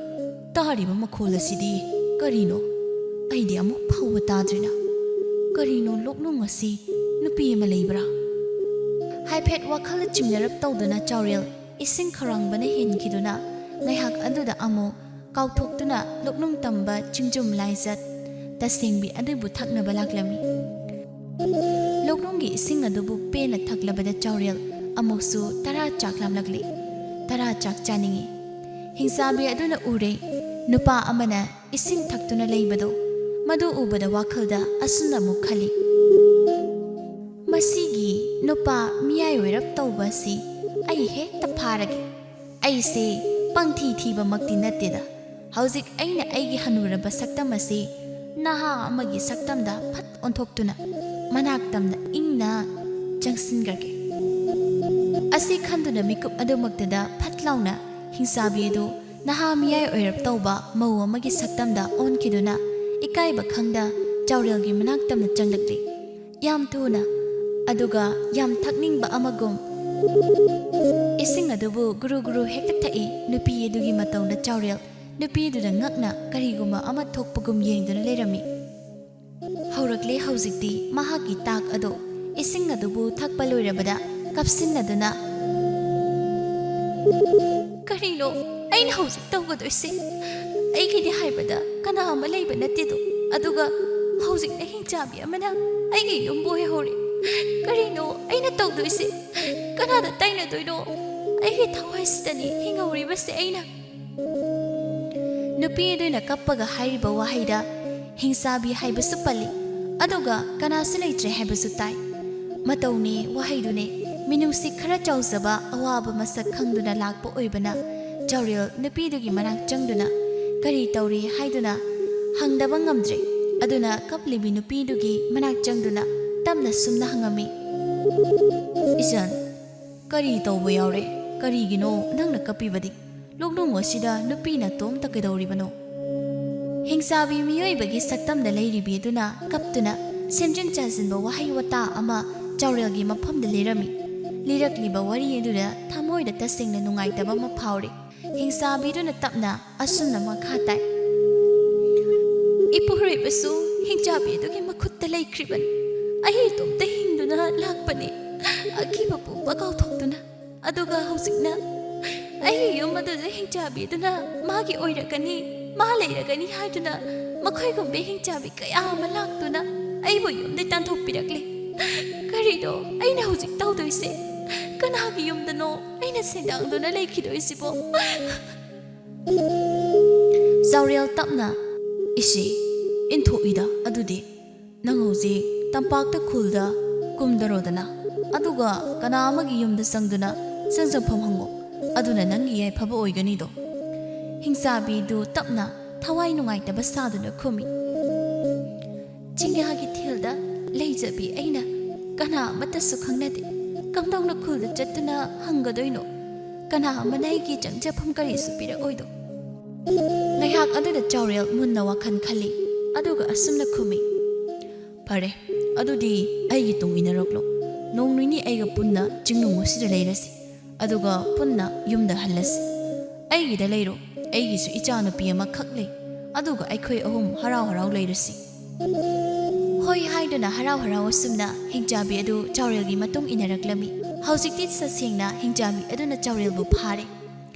ꯇꯥꯔꯤꯕ ꯃꯈꯣꯜ ꯑꯁꯤꯗꯤ ꯀꯔꯤꯅꯣ? ꯑꯩꯗꯤ ꯑꯃꯨꯛ ꯐꯥꯎꯕ ꯇꯥꯗ꯭ꯔꯤꯅ꯫ ꯀꯔꯤꯅꯣ ꯂꯣꯛꯅꯨꯡ ꯑꯁꯤ? ꯅꯨꯄꯤ ꯑꯃ ꯂꯩꯕ꯭ꯔꯥ?" ꯍꯥꯏꯐꯦꯠ ꯋꯥꯈꯜ ꯆꯤꯡꯅꯔꯞ ꯇꯧꯗꯨꯅ ꯆꯥꯎꯔꯦꯜ ꯏꯁꯤꯡ ꯈꯧꯔꯥꯡꯕꯅ ꯍꯦꯟꯈꯤꯗꯨꯅ ꯉꯥꯏꯍꯥꯛ ꯑꯗꯨꯗ ꯑꯃꯨꯛ ꯀꯥꯎꯊꯣꯛꯇꯨꯅ ꯂꯣꯛꯅꯨꯡ ꯇꯝꯕ ꯆꯤꯡꯖꯨꯝ ꯂꯥꯏꯖꯠ ꯇꯁꯦꯡꯕꯤ ꯑꯗꯨꯕꯨ ꯊꯛꯅꯕ ꯂꯥꯛꯂꯝꯃꯤ꯫ ꯂꯣꯛꯅꯨꯡꯒꯤ ꯏꯁꯤꯡ ꯑꯗꯨꯕꯨ ꯄꯦꯟꯅ ꯊꯛꯂꯕꯗ ꯆꯥꯎꯔꯦꯜ ꯑꯃꯨꯛꯁꯨ ꯇꯔꯥ ꯆꯥꯛ ꯂꯥꯝꯂꯛꯂꯤ꯫ ꯇꯔꯥ ꯆꯥꯛ ꯆꯥꯅꯤꯡꯏ꯫ ꯍꯤꯡꯆꯥꯕꯤ ꯑꯗꯨꯅ ꯎꯔꯦ, ꯅꯨꯄꯥ ꯑꯃꯅ ꯏꯁꯤꯡ ꯊꯛꯇꯨꯅ ꯂꯩꯕꯗꯣ꯫ ꯃꯗꯨ ꯎꯕꯗ ꯋꯥꯈꯜꯗ ꯑꯁꯨꯝꯅ ꯑꯃꯨꯛ ꯈꯜꯂꯤ, "ꯃꯁꯤꯒꯤ ꯅꯨꯄꯥ ꯃꯤꯌꯥꯏ ꯑꯣꯏꯔꯞ ꯇꯧꯕ ꯑꯁꯤ ꯑꯩ ꯍꯦꯛꯇ ꯐꯥꯔꯒꯦ꯫ ꯑꯩꯁꯦ ꯄꯪꯊꯤ ꯊꯤꯕꯃꯛꯇꯤ ꯅꯠꯇꯦꯗ꯫ ꯍꯧꯖꯤꯛ ꯑꯩꯅ ꯑꯩꯒꯤ ꯍꯅꯨꯔꯕ ꯁꯛꯇꯝ ꯑꯁꯤ ꯅꯍꯥ ꯑꯃꯒꯤ ꯁꯛꯇꯝꯗ ꯐꯠ ꯑꯣꯟꯊꯣꯛꯇꯨꯅ ꯃꯅꯥꯛ ꯇꯝꯅ ꯏꯪꯅ ꯆꯪꯁꯤꯟꯈ꯭ꯔꯒꯦ꯫ ꯑꯁꯤ ꯈꯟꯗꯨꯅ ꯃꯤꯀꯨꯞ ꯑꯗꯨꯃꯛꯇꯗ ꯐꯠ ꯂꯥꯎꯅ ꯍꯤꯡꯆꯥꯕꯤ ꯑꯗꯨ ꯅꯍꯥ ꯃꯤꯌꯥꯏ ꯑꯣꯏꯔꯞ ꯇꯧꯕ ꯃꯧ ꯑꯃꯒꯤ ꯁꯛꯇꯝꯗ ꯑꯣꯟꯈꯤꯗꯨꯅ ꯏꯀꯥꯏꯕ ꯈꯪꯗ ꯆꯥꯎꯔꯦꯜꯒꯤ ꯃꯅꯥꯛ ꯇꯝꯅ ꯆꯪꯂꯛꯂꯤ꯫ ꯌꯥꯝ ꯊꯨꯅ, ꯑꯗꯨꯒ ꯌꯥꯝ ꯊꯛꯅꯤꯡꯕ ꯑꯃꯒꯨꯝ꯫ ꯏꯁꯤꯡ ꯑꯗꯨꯕꯨ ꯒꯨꯔꯨ ꯒꯨꯔꯨ ꯍꯦꯛꯇ ꯊꯛꯏ꯫ ꯅꯨꯄꯤ ꯑꯗꯨꯒꯤ ꯃꯇꯧꯗ ꯆꯥꯎꯔꯦꯜ ꯅꯨꯄꯤꯗꯨꯗ ꯉꯛꯅ ꯀꯔꯤꯒꯨꯝꯕ ꯑꯃ ꯊꯣꯛꯄꯒꯨꯝ ꯌꯦꯡꯗꯨꯅ ꯂꯩꯔꯝꯃꯤ꯫ ꯍꯧꯔꯛꯂꯦ ꯍꯧꯖꯤꯛꯇꯤ ꯃꯍꯥꯛꯀꯤ ꯇꯥꯛ ꯑꯗꯣ꯫ ꯏꯁꯤꯡ ꯑꯗꯨꯕꯨ ꯊꯛꯄ ꯂꯣꯏꯔꯕꯗ ꯀꯞꯁꯤꯟꯅꯗꯨꯅ, "ꯀꯔꯤꯅꯣ ꯑꯩꯅ ꯍꯧꯖꯤꯛ ꯇꯧꯒꯗꯣꯏꯁꯦ? ꯑꯩꯒꯤꯗꯤ ꯍꯥꯏꯕꯗ ꯀꯅꯥ ꯑꯃ ꯂꯩꯕ ꯅꯠꯇꯦꯗꯣ, ꯑꯗꯨꯒ ꯍꯧꯖꯤꯛꯅ ꯍꯤꯡꯆꯥꯕꯤ ꯑꯃꯅ ꯑꯩꯒꯤ ꯌꯨꯝꯕꯨ ꯑꯣꯏꯍꯧꯔꯦ꯫ ꯀꯔꯤꯅꯣ ꯑꯩꯅ ꯇꯧꯗꯣꯏꯁꯦ? ꯀꯅꯥꯗ ꯇꯥꯏꯅꯗꯣꯏꯅꯣ? ꯑꯩꯒꯤ ꯊꯋꯥꯏꯁꯤꯗꯅꯤ ꯍꯤꯡꯍꯧꯔꯤꯕꯁꯦ ꯑꯩꯅ꯫" ꯅꯨꯄꯤ ꯑꯗꯨꯅ ꯀꯞꯄꯒ ꯍꯥꯏꯔꯤꯕ ꯋꯥꯍꯩꯗ ꯍꯤꯡꯆꯥꯕꯤ ꯍꯥꯏꯕꯁꯨ ꯄꯜꯂꯤ, ꯑꯗꯨꯒ ꯀꯅꯥꯁꯨ ꯂꯩꯇ꯭ꯔꯦ ꯍꯥꯏꯕꯁꯨ ꯇꯥꯏ꯫ ꯃꯇꯧꯅꯦ, ꯋꯥꯍꯩꯗꯨꯅꯦ, ꯃꯤꯅꯨꯡꯁꯤ ꯈꯔ ꯆꯥꯎꯖꯕ ꯑꯋꯥꯕ ꯃꯁꯛ ꯈꯪꯗꯨꯅ ꯂꯥꯛꯄ ꯑꯣꯏꯕꯅ ꯆꯥꯎꯔꯦꯜ ꯅꯨꯄꯤꯗꯨꯒꯤ ꯃꯅꯥꯛ ꯆꯪꯗꯨꯅ ꯀꯔꯤ ꯇꯧꯔꯤ ꯍꯥꯏꯗꯨꯅ ꯍꯪꯗꯕ ꯉꯝꯗ꯭ꯔꯦ꯫ ꯑꯗꯨꯅ ꯀꯞꯂꯤꯕꯤ ꯅꯨꯄꯤꯗꯨꯒꯤ ꯃꯅꯥꯛ ꯆꯪꯗꯨꯅ ꯇꯞꯅ ꯁꯨꯝꯅ ꯍꯪꯉꯝꯃꯤ, "ꯏꯆꯟ, ꯀꯔꯤ ꯇꯧꯕ ꯌꯥꯎꯔꯦ? ꯀꯔꯤꯒꯤꯅꯣ ꯅꯪꯅ ꯀꯞꯄꯤꯕꯗꯤ? ꯂꯣꯛꯅꯨꯡ ꯑꯁꯤꯗ ꯅꯨꯄꯤ ꯅꯇꯣꯝꯇ ꯀꯩꯗꯧꯔꯤꯕꯅꯣ?" ꯍꯤꯡꯆꯥꯕꯤ ꯃꯤꯑꯣꯏꯕꯒꯤ ꯁꯛꯇꯝꯗ ꯂꯩꯔꯤꯕꯤ ꯑꯗꯨꯅ ꯀꯞꯇꯨꯅ ꯁꯦꯝꯖꯤꯟ ꯁꯥꯖꯤꯟꯕ ꯋꯥꯍꯩ ꯋꯥꯇꯥ ꯑꯃ ꯆꯥꯎꯔꯦꯜꯒꯤ ꯃꯐꯝꯗ ꯂꯤꯔꯝꯃꯤ꯫ ꯂꯤꯔꯛꯂꯤꯕ ꯋꯥꯔꯤ ꯑꯗꯨꯗ ꯊꯃꯣꯏꯗ ꯇꯁꯦꯡꯅ ꯅꯨꯡꯉꯥꯏꯇꯕ ꯑꯃ ꯐꯥꯎꯔꯤ꯫ ꯍꯤꯡꯆꯥꯕꯤꯗꯨꯅ ꯇꯞꯅ ꯑꯁꯨꯝꯅ ꯃꯈꯥ ꯇꯥꯏ, "ꯏꯄꯨꯔꯣꯏꯕꯁꯨ ꯍꯤꯡꯆꯥꯕꯤ ꯑꯗꯨꯒꯤ ꯃꯈꯨꯠꯇ ꯂꯩꯈ꯭ꯔꯤꯕꯅꯤ꯫ ꯑꯩ ꯏꯇꯣꯝꯇ ꯍꯤꯡꯗꯨꯅ ꯂꯥꯛꯄꯅꯤ, ꯑꯀꯤꯕ ꯄꯨꯝꯕ ꯀꯥꯎꯊꯣꯛꯇꯨꯅ꯫ ꯑꯗꯨꯒ ꯍꯧꯖꯤꯛꯅ ꯑꯩꯒꯤ ꯌꯨꯝ ꯑꯗꯨꯗ ꯍꯤꯡꯆꯥꯕꯤꯗꯨꯅ ꯃꯥꯒꯤ ꯑꯣꯏꯔꯒꯅꯤ, ꯃꯥ ꯂꯩꯔꯒꯅꯤ ꯍꯥꯏꯗꯨꯅ ꯃꯈꯣꯏꯒꯨꯝꯕꯤ ꯍꯤꯡꯆꯥꯕꯤ ꯀꯌꯥ ꯑꯃ ꯂꯥꯛꯇꯨꯅ ꯑꯩꯕꯨ ꯌꯨꯝꯗꯩ ꯇꯥꯟꯊꯣꯛꯄꯤꯔꯛꯂꯦ꯫ ꯀꯔꯤꯅꯣ ꯑꯩꯅ ꯍꯧꯖꯤꯛ ꯇꯧꯗꯣꯏꯁꯦ? ꯀꯅꯥꯒꯤ ꯌꯨꯝꯗꯅꯣ ꯑꯩꯅ ꯁꯦꯟꯗꯥꯡꯗꯨꯅ ꯂꯩꯈꯤꯗꯣꯏꯁꯤꯕꯣ?" ꯆꯥꯎꯔꯦꯜ ꯇꯞꯅ, "ꯏꯁꯤ, ꯏꯟꯊꯣꯛꯏꯗ ꯑꯗꯨꯗꯤ꯫ ꯅꯪ ꯍꯧꯖꯤꯛ ꯇꯝꯄꯥꯛꯇ ꯈꯨꯜꯗ ꯀꯨꯝꯗꯔꯣꯗꯅ, ꯑꯗꯨꯒ ꯀꯅꯥ ꯑꯃꯒꯤ ꯌꯨꯝꯗ ꯆꯪꯗꯨꯅ ꯆꯪꯖꯐꯝ ꯍꯪꯉꯣ꯫ ꯑꯗꯨꯅ ꯅꯪꯒꯤ ꯌꯥꯏꯐꯕ ꯑꯣꯏꯒꯅꯤꯗꯣ꯫" ꯍꯤꯡꯆꯥꯕꯤꯗꯨ ꯇꯞꯅ ꯊꯋꯥꯏ ꯅꯨꯡꯉꯥꯏꯇꯕ ꯁꯥꯗꯨꯅ ꯈꯨꯝꯃꯤ, ꯆꯤꯡꯌꯥꯒꯤ ꯊꯤꯜꯗ ꯂꯩꯖꯕꯤ ꯑꯩꯅ ꯀꯅꯥ ꯑꯃꯠꯇꯁꯨ ꯈꯪꯅꯗꯦ꯫ ꯀꯝꯗꯧꯅ ꯈꯨꯜꯗ ꯆꯠꯇꯨꯅ ꯍꯪꯒꯗꯣꯏꯅꯣ? ꯀꯅꯥ ꯑꯃꯅ ꯑꯩꯒꯤ ꯆꯪꯖꯐꯝ ꯀꯔꯤꯁꯨ ꯄꯤꯔꯛꯑꯣꯏꯗꯣ? ꯉꯥꯏꯍꯥꯛ ꯑꯗꯨꯗ ꯆꯥꯎꯔꯦꯜ ꯃꯨꯟꯅ ꯋꯥꯈꯜ ꯈꯜꯂꯤ꯫ ꯑꯗꯨꯒ ꯑꯁꯨꯝꯅ ꯈꯨꯝꯃꯤ, "ꯐꯔꯦ, ꯑꯗꯨꯗꯤ ꯑꯩꯒꯤ ꯇꯨꯡ ꯏꯟꯅꯔꯛꯂꯣ꯫ ꯅꯣꯡ ꯅꯤꯅꯤ ꯑꯩꯒ ꯄꯨꯟꯅ ꯆꯤꯡꯅꯨꯡ ꯑꯁꯤꯗ ꯂꯩꯔꯁꯤ꯫ ꯑꯗꯨꯒ ꯄꯨꯟꯅ ꯌꯨꯝꯗ ꯍꯜꯂꯁꯤ꯫ ꯑꯩꯒꯤꯗ ꯂꯩꯔꯣ꯫ ꯑꯩꯒꯤꯁꯨ ꯏꯆꯥꯅꯨꯄꯤ ꯑꯃꯈꯛ ꯂꯩ꯫ ꯑꯗꯨꯒ ꯑꯩꯈꯣꯏ ꯑꯍꯨꯝ ꯍꯔꯥꯎ ꯍꯔꯥꯎ ꯂꯩꯔꯁꯤ꯫" ꯍꯣꯏ ꯍꯥꯏꯗꯨꯅ ꯍꯔꯥꯎ ꯍꯔꯥꯎ ꯑꯁꯨꯝꯅ ꯍꯤꯡꯆꯥꯕꯤ ꯑꯗꯨ ꯆꯥꯎꯔꯦꯜꯒꯤ ꯃꯇꯨꯡ ꯏꯟꯅꯔꯛꯂꯝꯃꯤ꯫ ꯍꯧꯖꯤꯛꯇꯤ ꯇꯁꯦꯡꯅ ꯍꯤꯡꯆꯥꯕꯤ ꯑꯗꯨꯅ ꯆꯥꯎꯔꯦꯜꯕꯨ ꯐꯥꯔꯦ꯫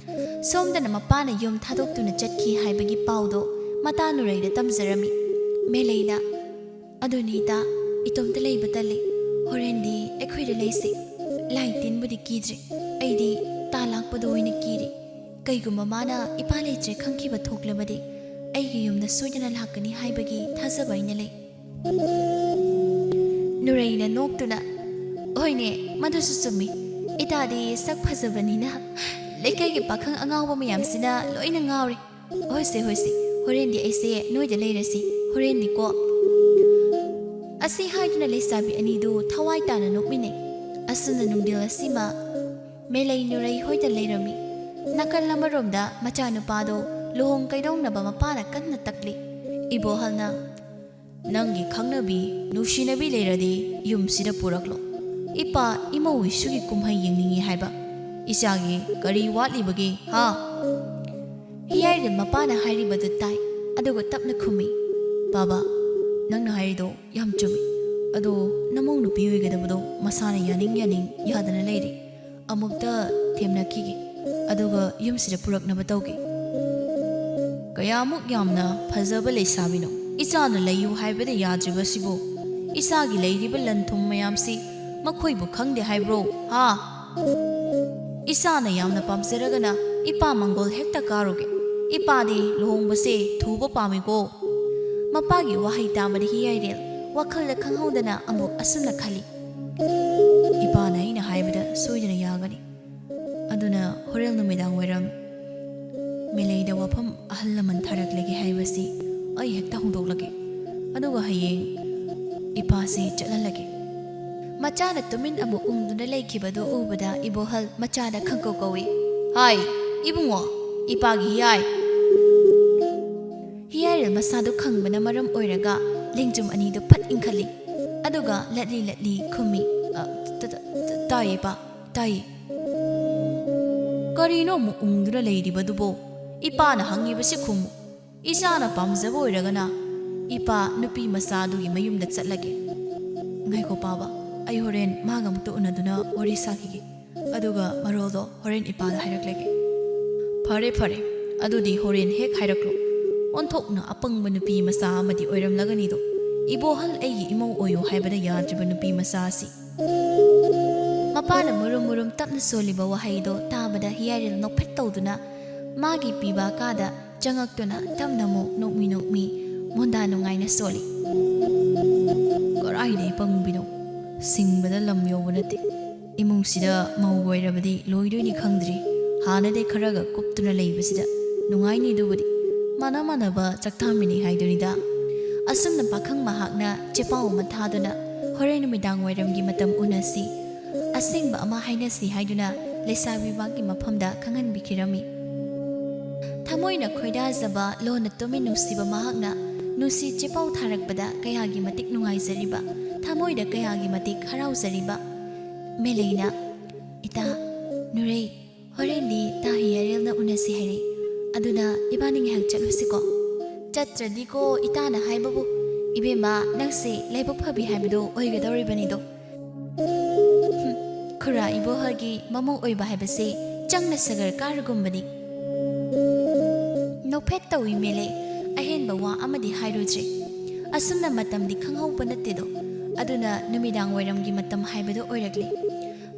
ꯁꯣꯝꯗꯅ ꯃꯄꯥꯅ ꯌꯨꯝ ꯊꯥꯗꯣꯛꯇꯨꯅ ꯆꯠꯈꯤ ꯍꯥꯏꯕꯒꯤ ꯄꯥꯎꯗꯣ ꯃꯇꯥ ꯅꯨꯔꯩꯗ ꯇꯝꯖꯔꯝꯃꯤ꯫ ꯃꯦꯂꯩꯅ, "ꯑꯗꯨꯅꯤ ꯏꯇꯥ, ꯏꯇꯣꯝꯇ ꯂꯩꯕ ꯇꯜꯂꯤ꯫ ꯍꯣꯔꯦꯟꯗꯤ ꯑꯩꯈꯣꯏꯗ ꯂꯩꯁꯤ꯫ ꯂꯥꯏ ꯇꯤꯟꯕꯨꯗꯤ ꯀꯤꯗ꯭ꯔꯦ꯫ ꯑꯩꯗꯤ ꯇꯥ ꯂꯥꯛꯄꯗꯣ ꯑꯣꯏꯅ ꯀꯤꯔꯤ꯫ ꯀꯩꯒꯨꯝꯕ ꯃꯥꯅ ꯏꯄꯥ ꯂꯩꯇ꯭ꯔꯦ ꯈꯪꯈꯤꯕ ꯊꯣꯛꯂꯕꯗꯤ ꯑꯩꯒꯤ ꯌꯨꯝꯗ ꯁꯣꯏꯗꯅ ꯂꯥꯛꯀꯅꯤ ꯍꯥꯏꯕꯒꯤ ꯊꯥꯖꯕ ꯑꯩꯅ ꯂꯩ꯫" ꯅꯨꯔꯩꯅ ꯅꯣꯛꯇꯨꯅ, "ꯍꯣꯏꯅꯦ, ꯃꯗꯨꯁꯨ ꯆꯨꯝꯃꯤ꯫ ꯏꯇꯥꯗꯤ ꯁꯛ ꯐꯖꯕꯅꯤꯅ ꯂꯩꯀꯥꯏꯒꯤ ꯄꯥꯈꯪ ꯑꯉꯥꯎꯕ ꯃꯌꯥꯝꯁꯤꯅ ꯂꯣꯏꯅ ꯉꯥꯎꯔꯦ꯫ ꯍꯣꯏꯁꯦ, ꯍꯣꯏꯁꯦ, ꯍꯣꯔꯦꯟꯗꯤ ꯑꯩꯁꯦ ꯅꯣꯏꯗ ꯂꯩꯔꯁꯤ, ꯍꯣꯔꯦꯟꯗꯤꯀꯣ꯫" ꯑꯁꯤ ꯍꯥꯏꯗꯨꯅ ꯂꯩꯁꯥꯕꯤ ꯑꯅꯤꯗꯨ ꯊꯋꯥꯏ ꯇꯥꯅ ꯅꯣꯛꯃꯤꯟꯅꯩ꯫ ꯑꯁꯨꯝꯅ ꯅꯨꯡꯗꯤꯜ ꯑꯁꯤꯃ ꯃꯦꯂꯩ ꯅꯨꯔꯩ ꯍꯣꯏꯗ ꯂꯩꯔꯝꯃꯤ꯫ ꯅꯥꯀꯜ ꯑꯃꯔꯣꯝꯗ ꯃꯆꯥꯅꯨꯄꯥꯗꯣ ꯂꯨꯍꯣꯡ ꯀꯩꯗꯧꯅꯕ ꯃꯄꯥꯅ ꯀꯟꯅ ꯇꯛꯂꯤ꯫ ꯏꯕꯣꯍꯜꯅ, "ꯅꯪꯒꯤ ꯈꯪꯅꯕꯤ, ꯅꯨꯡꯁꯤꯅꯕꯤ ꯂꯩꯔꯗꯤ ꯌꯨꯝꯁꯤꯗ ꯄꯨꯔꯛꯂꯣ꯫ ꯏꯄꯥ ꯏꯃꯧ ꯏꯁꯨꯒꯤ ꯀꯨꯝꯍꯩ ꯌꯦꯡꯅꯤꯡꯉꯤ ꯍꯥꯏꯕ꯫ ꯏꯆꯥꯒꯤ ꯀꯔꯤ ꯋꯥꯠꯂꯤꯕꯒꯦ, ꯍꯥ?" ꯍꯤꯌꯥꯏꯔꯦꯜ ꯃꯄꯥꯅ ꯍꯥꯏꯔꯤꯕꯗꯨ ꯇꯥꯏ, ꯑꯗꯨꯒ ꯇꯞꯅ ꯈꯨꯝꯃꯤ, "ꯕꯥꯕꯥ, ꯅꯪꯅ ꯍꯥꯏꯔꯤꯗꯣ ꯌꯥꯝ ꯆꯨꯝꯃꯤ꯫ ꯑꯗꯣ ꯅꯃꯧ ꯅꯨꯄꯤ ꯑꯣꯏꯒꯗꯕꯗꯣ ꯃꯁꯥꯅ ꯌꯥꯅꯤꯡ ꯌꯥꯅꯤꯡ ꯌꯥꯗꯅ ꯂꯩꯔꯤ꯫ ꯑꯃꯨꯛꯇ ꯊꯦꯝꯅꯈꯤꯒꯦ, ꯑꯗꯨꯒ ꯌꯨꯝꯁꯤꯗ ꯄꯨꯔꯛꯅꯕ ꯇꯧꯒꯦ꯫" "ꯀꯌꯥꯃꯨꯛ ꯌꯥꯝꯅ ꯐꯖꯕ ꯂꯩꯁꯥꯕꯤꯅꯣ? ꯏꯆꯥꯅ ꯂꯩꯌꯨ ꯍꯥꯏꯕꯗ ꯌꯥꯗ꯭ꯔꯤꯕꯁꯤꯕꯨ? ꯏꯆꯥꯒꯤ ꯂꯩꯔꯤꯕ ꯂꯟ ꯊꯨꯝ ꯃꯌꯥꯝꯁꯤ ꯃꯈꯣꯏꯕꯨ ꯈꯪꯗꯦ ꯍꯥꯏꯕ꯭ꯔꯣ, ꯍꯥ? ꯏꯆꯥꯅ ꯌꯥꯝꯅ ꯄꯥꯝꯖꯔꯒꯅ ꯏꯄꯥ ꯃꯪꯒꯣꯜ ꯍꯦꯛꯇ ꯀꯥꯔꯨꯒꯦ꯫ ꯏꯄꯥꯗꯤ ꯂꯨꯍꯣꯡꯕꯁꯦ ꯊꯨꯕ ꯄꯥꯝꯃꯤꯀꯣ꯫" ꯃꯄꯥꯒꯤ ꯋꯥꯍꯩ ꯇꯥꯕꯗ ꯍꯤꯌꯥꯏꯔꯦꯜ ꯋꯥꯈꯜꯗ ꯈꯪꯍꯧꯗꯅ ꯑꯃꯨꯛ ꯑꯁꯨꯝꯅ ꯈꯜꯂꯤ, "ꯏꯄꯥꯅ ꯑꯩꯅ ꯍꯥꯏꯕꯗ ꯁꯣꯏꯗꯅ ꯌꯥꯒꯅꯤ꯫ ꯑꯗꯨꯅ ꯍꯣꯔꯦꯟ ꯅꯨꯃꯤꯗꯥꯡ ꯋꯥꯏꯔꯝ ꯃꯦꯂꯩꯗ ꯋꯥꯐꯝ ꯑꯍꯜ ꯂꯃꯟ ꯊꯥꯔꯛꯂꯒꯦ ꯍꯥꯏꯕꯁꯤ ꯑꯩ ꯍꯦꯛꯇ ꯍꯧꯗꯣꯛꯂꯒꯦ꯫ ꯑꯗꯨꯒ ꯍꯌꯦꯡ ꯃꯆꯥꯅ ꯇꯨꯃꯤꯟ ꯑꯃꯨꯛ ꯎꯪꯗꯨꯅ ꯂꯩꯈꯤꯕꯗꯨ ꯎꯕꯗ ꯏꯕꯣꯍꯜ ꯃꯆꯥꯗ ꯈꯪꯀꯧ ꯀꯧꯏ꯫ "ꯍꯥꯏ, ꯏꯕꯨꯡꯉꯣ, ꯏꯄꯥꯒꯤ ꯍꯤꯌꯥꯏ!" ꯍꯤꯌꯥꯏꯔꯦꯜ ꯃꯁꯥꯗꯨ ꯈꯪꯕꯅ ꯃꯔꯝ ꯑꯣꯏꯔꯒ ꯂꯦꯡꯖꯨꯝ ꯑꯅꯤꯗꯨ ꯐꯠ ꯏꯟꯈꯠꯂꯤ꯫ ꯑꯗꯨꯒ ꯂꯠꯂꯤ ꯂꯠꯂꯤ ꯈꯨꯝꯃꯤ, "ꯑ, ꯇ-, ꯇ-, ꯇ-, ꯇꯥꯏꯌꯦ, ꯏꯄꯥ, ꯇꯥꯏꯌꯦ꯫" "ꯀꯔꯤꯅꯣ ꯑꯃꯨꯛ ꯎꯪꯗꯨꯅ ꯂꯩꯔꯤꯕꯗꯨꯕꯣ? ꯏꯄꯥꯅ ꯍꯪꯉꯤꯕꯁꯤ ꯈꯨꯝꯃꯨ꯫ ꯏꯆꯥꯅ ꯄꯥꯝꯖꯕ ꯑꯣꯏꯔꯒꯅ ꯏꯄꯥ ꯅꯨꯄꯤ ꯃꯆꯥꯗꯨꯒꯤ ꯃꯌꯨꯝꯗ ꯆꯠꯂꯒꯦ꯫ ꯉꯥꯏꯈꯣ ꯄꯥꯕ, ꯑꯩ ꯍꯣꯔꯦꯟ ꯃꯥꯒ ꯑꯃꯨꯛꯇ ꯎꯅꯗꯨꯅ ꯋꯥꯔꯤ ꯁꯥꯈꯤꯒꯦ꯫ ꯑꯗꯨꯒ ꯃꯔꯣꯜꯗꯣ ꯍꯣꯔꯦꯟ ꯏꯄꯥꯗ ꯍꯥꯏꯔꯛꯂꯒꯦ꯫" "ꯐꯔꯦ, ꯐꯔꯦ, ꯑꯗꯨꯗꯤ ꯍꯣꯔꯦꯟ ꯍꯦꯛ ꯍꯥꯏꯔꯛꯂꯣ꯫ ꯑꯣꯟꯊꯣꯛꯅ ꯑꯄꯪꯕ ꯅꯨꯄꯤ ꯃꯆꯥ ꯑꯃꯗꯤ ꯑꯣꯏꯔꯝꯂꯒꯅꯤꯗꯣ꯫ ꯏꯕꯣꯍꯜ ꯑꯩꯒꯤ ꯏꯃꯧ ꯑꯣꯏꯌꯨ ꯍꯥꯏꯕꯗ ꯌꯥꯗ꯭ꯔꯤꯕ ꯅꯨꯄꯤ ꯃꯆꯥ ꯑꯁꯤ꯫" ꯃꯄꯥꯅ ꯃꯨꯔꯨꯝ ꯃꯨꯔꯨꯝ ꯇꯞꯅ ꯁꯣꯜꯂꯤꯕ ꯋꯥꯍꯩꯗꯣ ꯇꯥꯕꯗ ꯍꯤꯌꯥꯏꯔꯦꯜ ꯅꯣꯛꯐꯦꯠ ꯇꯧꯗꯨꯅ ꯃꯥꯒꯤ ꯄꯤꯕ ꯀꯥꯗ ꯆꯪꯉꯛꯇꯨꯅ ꯇꯞꯅ ꯑꯃꯨꯛ ꯅꯣꯛꯃꯤ ꯅꯣꯛꯃꯤ ꯃꯣꯟꯗꯥ ꯅꯨꯡꯉꯥꯏꯅ ꯁꯣꯜꯂꯤ꯫ "ꯀꯔꯥꯏꯗꯩ ꯄꯪꯕꯤꯅꯣ? ꯁꯤꯡꯕꯗ ꯂꯝ ꯌꯧꯕ ꯅꯠꯇꯦ꯫ ꯏꯃꯨꯡꯁꯤꯗ ꯃꯧ ꯑꯣꯏꯔꯕꯗꯤ ꯂꯣꯏꯗꯣꯏꯅꯤ ꯈꯪꯗ꯭ꯔꯤ꯫ ꯍꯥꯟꯅꯗꯩ ꯈꯔꯒ ꯀꯨꯞꯇꯨꯅ ꯂꯩꯕꯁꯤꯗ ꯅꯨꯡꯉꯥꯏꯅꯤ꯫ ꯑꯗꯨꯕꯨꯗꯤ ꯃꯥꯟꯅ ꯃꯥꯟꯅꯕ ꯆꯥꯛꯊꯥꯃꯤꯟꯅꯩ ꯍꯥꯏꯗꯨꯅꯤꯗ꯫" ꯑꯁꯨꯝꯅ ꯄꯥꯈꯪ ꯃꯍꯥꯛꯅ ꯆꯦꯄꯥꯎ ꯑꯃ ꯊꯥꯗꯨꯅ ꯍꯣꯔꯦꯟ ꯅꯨꯃꯤꯗꯥꯡ ꯋꯥꯏꯔꯝꯒꯤ ꯃꯇꯝ ꯎꯅꯁꯤ, ꯑꯁꯦꯡꯕ ꯑꯃ ꯍꯥꯏꯅꯁꯤ ꯍꯥꯏꯗꯨꯅ ꯂꯩꯁꯥꯕꯤ ꯃꯍꯥꯛꯀꯤ ꯃꯐꯝꯗ ꯈꯪꯍꯟꯕꯤꯈꯤꯔꯝꯃꯤ꯫ ꯊꯃꯣꯏꯅ ꯈꯣꯏꯗꯥꯖꯕ, ꯂꯣꯟꯅ ꯇꯨꯃꯤꯟ ꯅꯨꯡꯁꯤꯕ ꯃꯍꯥꯛꯅ ꯅꯨꯡꯁꯤ ꯆꯦꯄꯥꯎ ꯊꯥꯔꯛꯄꯗ ꯀꯌꯥꯒꯤ ꯃꯇꯤꯛ ꯅꯨꯡꯉꯥꯏꯖꯔꯤꯕ, ꯊꯃꯣꯏꯗ ꯀꯌꯥꯒꯤ ꯃꯇꯤꯛ ꯍꯔꯥꯎꯖꯔꯤꯕ꯫ ꯃꯦꯂꯩꯅ, "ꯏꯇꯥ ꯅꯨꯔꯩ, ꯍꯣꯔꯦꯟꯗꯤ ꯇꯥ ꯍꯤꯌꯥꯔꯦꯜꯅ ꯎꯅꯁꯤ ꯍꯥꯏꯔꯛꯏ꯫ ꯑꯗꯨꯅ ꯏꯕꯥꯅꯤ ꯉꯥꯏꯍꯥꯛ ꯆꯠꯂꯨꯁꯤꯀꯣ?" "ꯆꯠꯇ꯭ꯔꯗꯤꯀꯣ, ꯏꯇꯥꯅ ꯍꯥꯏꯕꯕꯨ꯫ ꯏꯕꯦꯝꯃ, ꯅꯪꯁꯦ ꯂꯥꯏꯕꯛ ꯐꯕꯤ ꯍꯥꯏꯕꯗꯣ ꯑꯣꯏꯒꯗꯧꯔꯤꯕꯅꯤꯗꯣ꯫" ꯍꯨꯝ, ꯈꯨꯔꯥ ꯏꯕꯣꯍꯜꯒꯤ ꯃꯃꯧ ꯑꯣꯏꯕ ꯍꯥꯏꯕꯁꯦ ꯆꯪꯅ ꯁꯒꯔ ꯀꯥꯔꯒꯨꯝꯕꯅꯤ꯫ ꯅꯣꯛꯐꯦꯠ ꯇꯧꯏ ꯃꯦꯂꯩ꯫ ꯑꯍꯦꯟꯕ ꯋꯥ ꯑꯃꯗꯤ ꯍꯥꯏꯔꯨꯗ꯭ꯔꯦ꯫ ꯑꯁꯨꯝꯅ ꯃꯇꯝꯗꯤ ꯈꯪꯍꯧꯕ ꯅꯠꯇꯦꯗꯣ꯫ ꯑꯗꯨꯅ ꯅꯨꯃꯤꯗꯥꯡ ꯋꯥꯏꯔꯝꯒꯤ ꯃꯇꯝ ꯍꯥꯏꯕꯗꯨ ꯑꯣꯏꯔꯛꯂꯦ꯫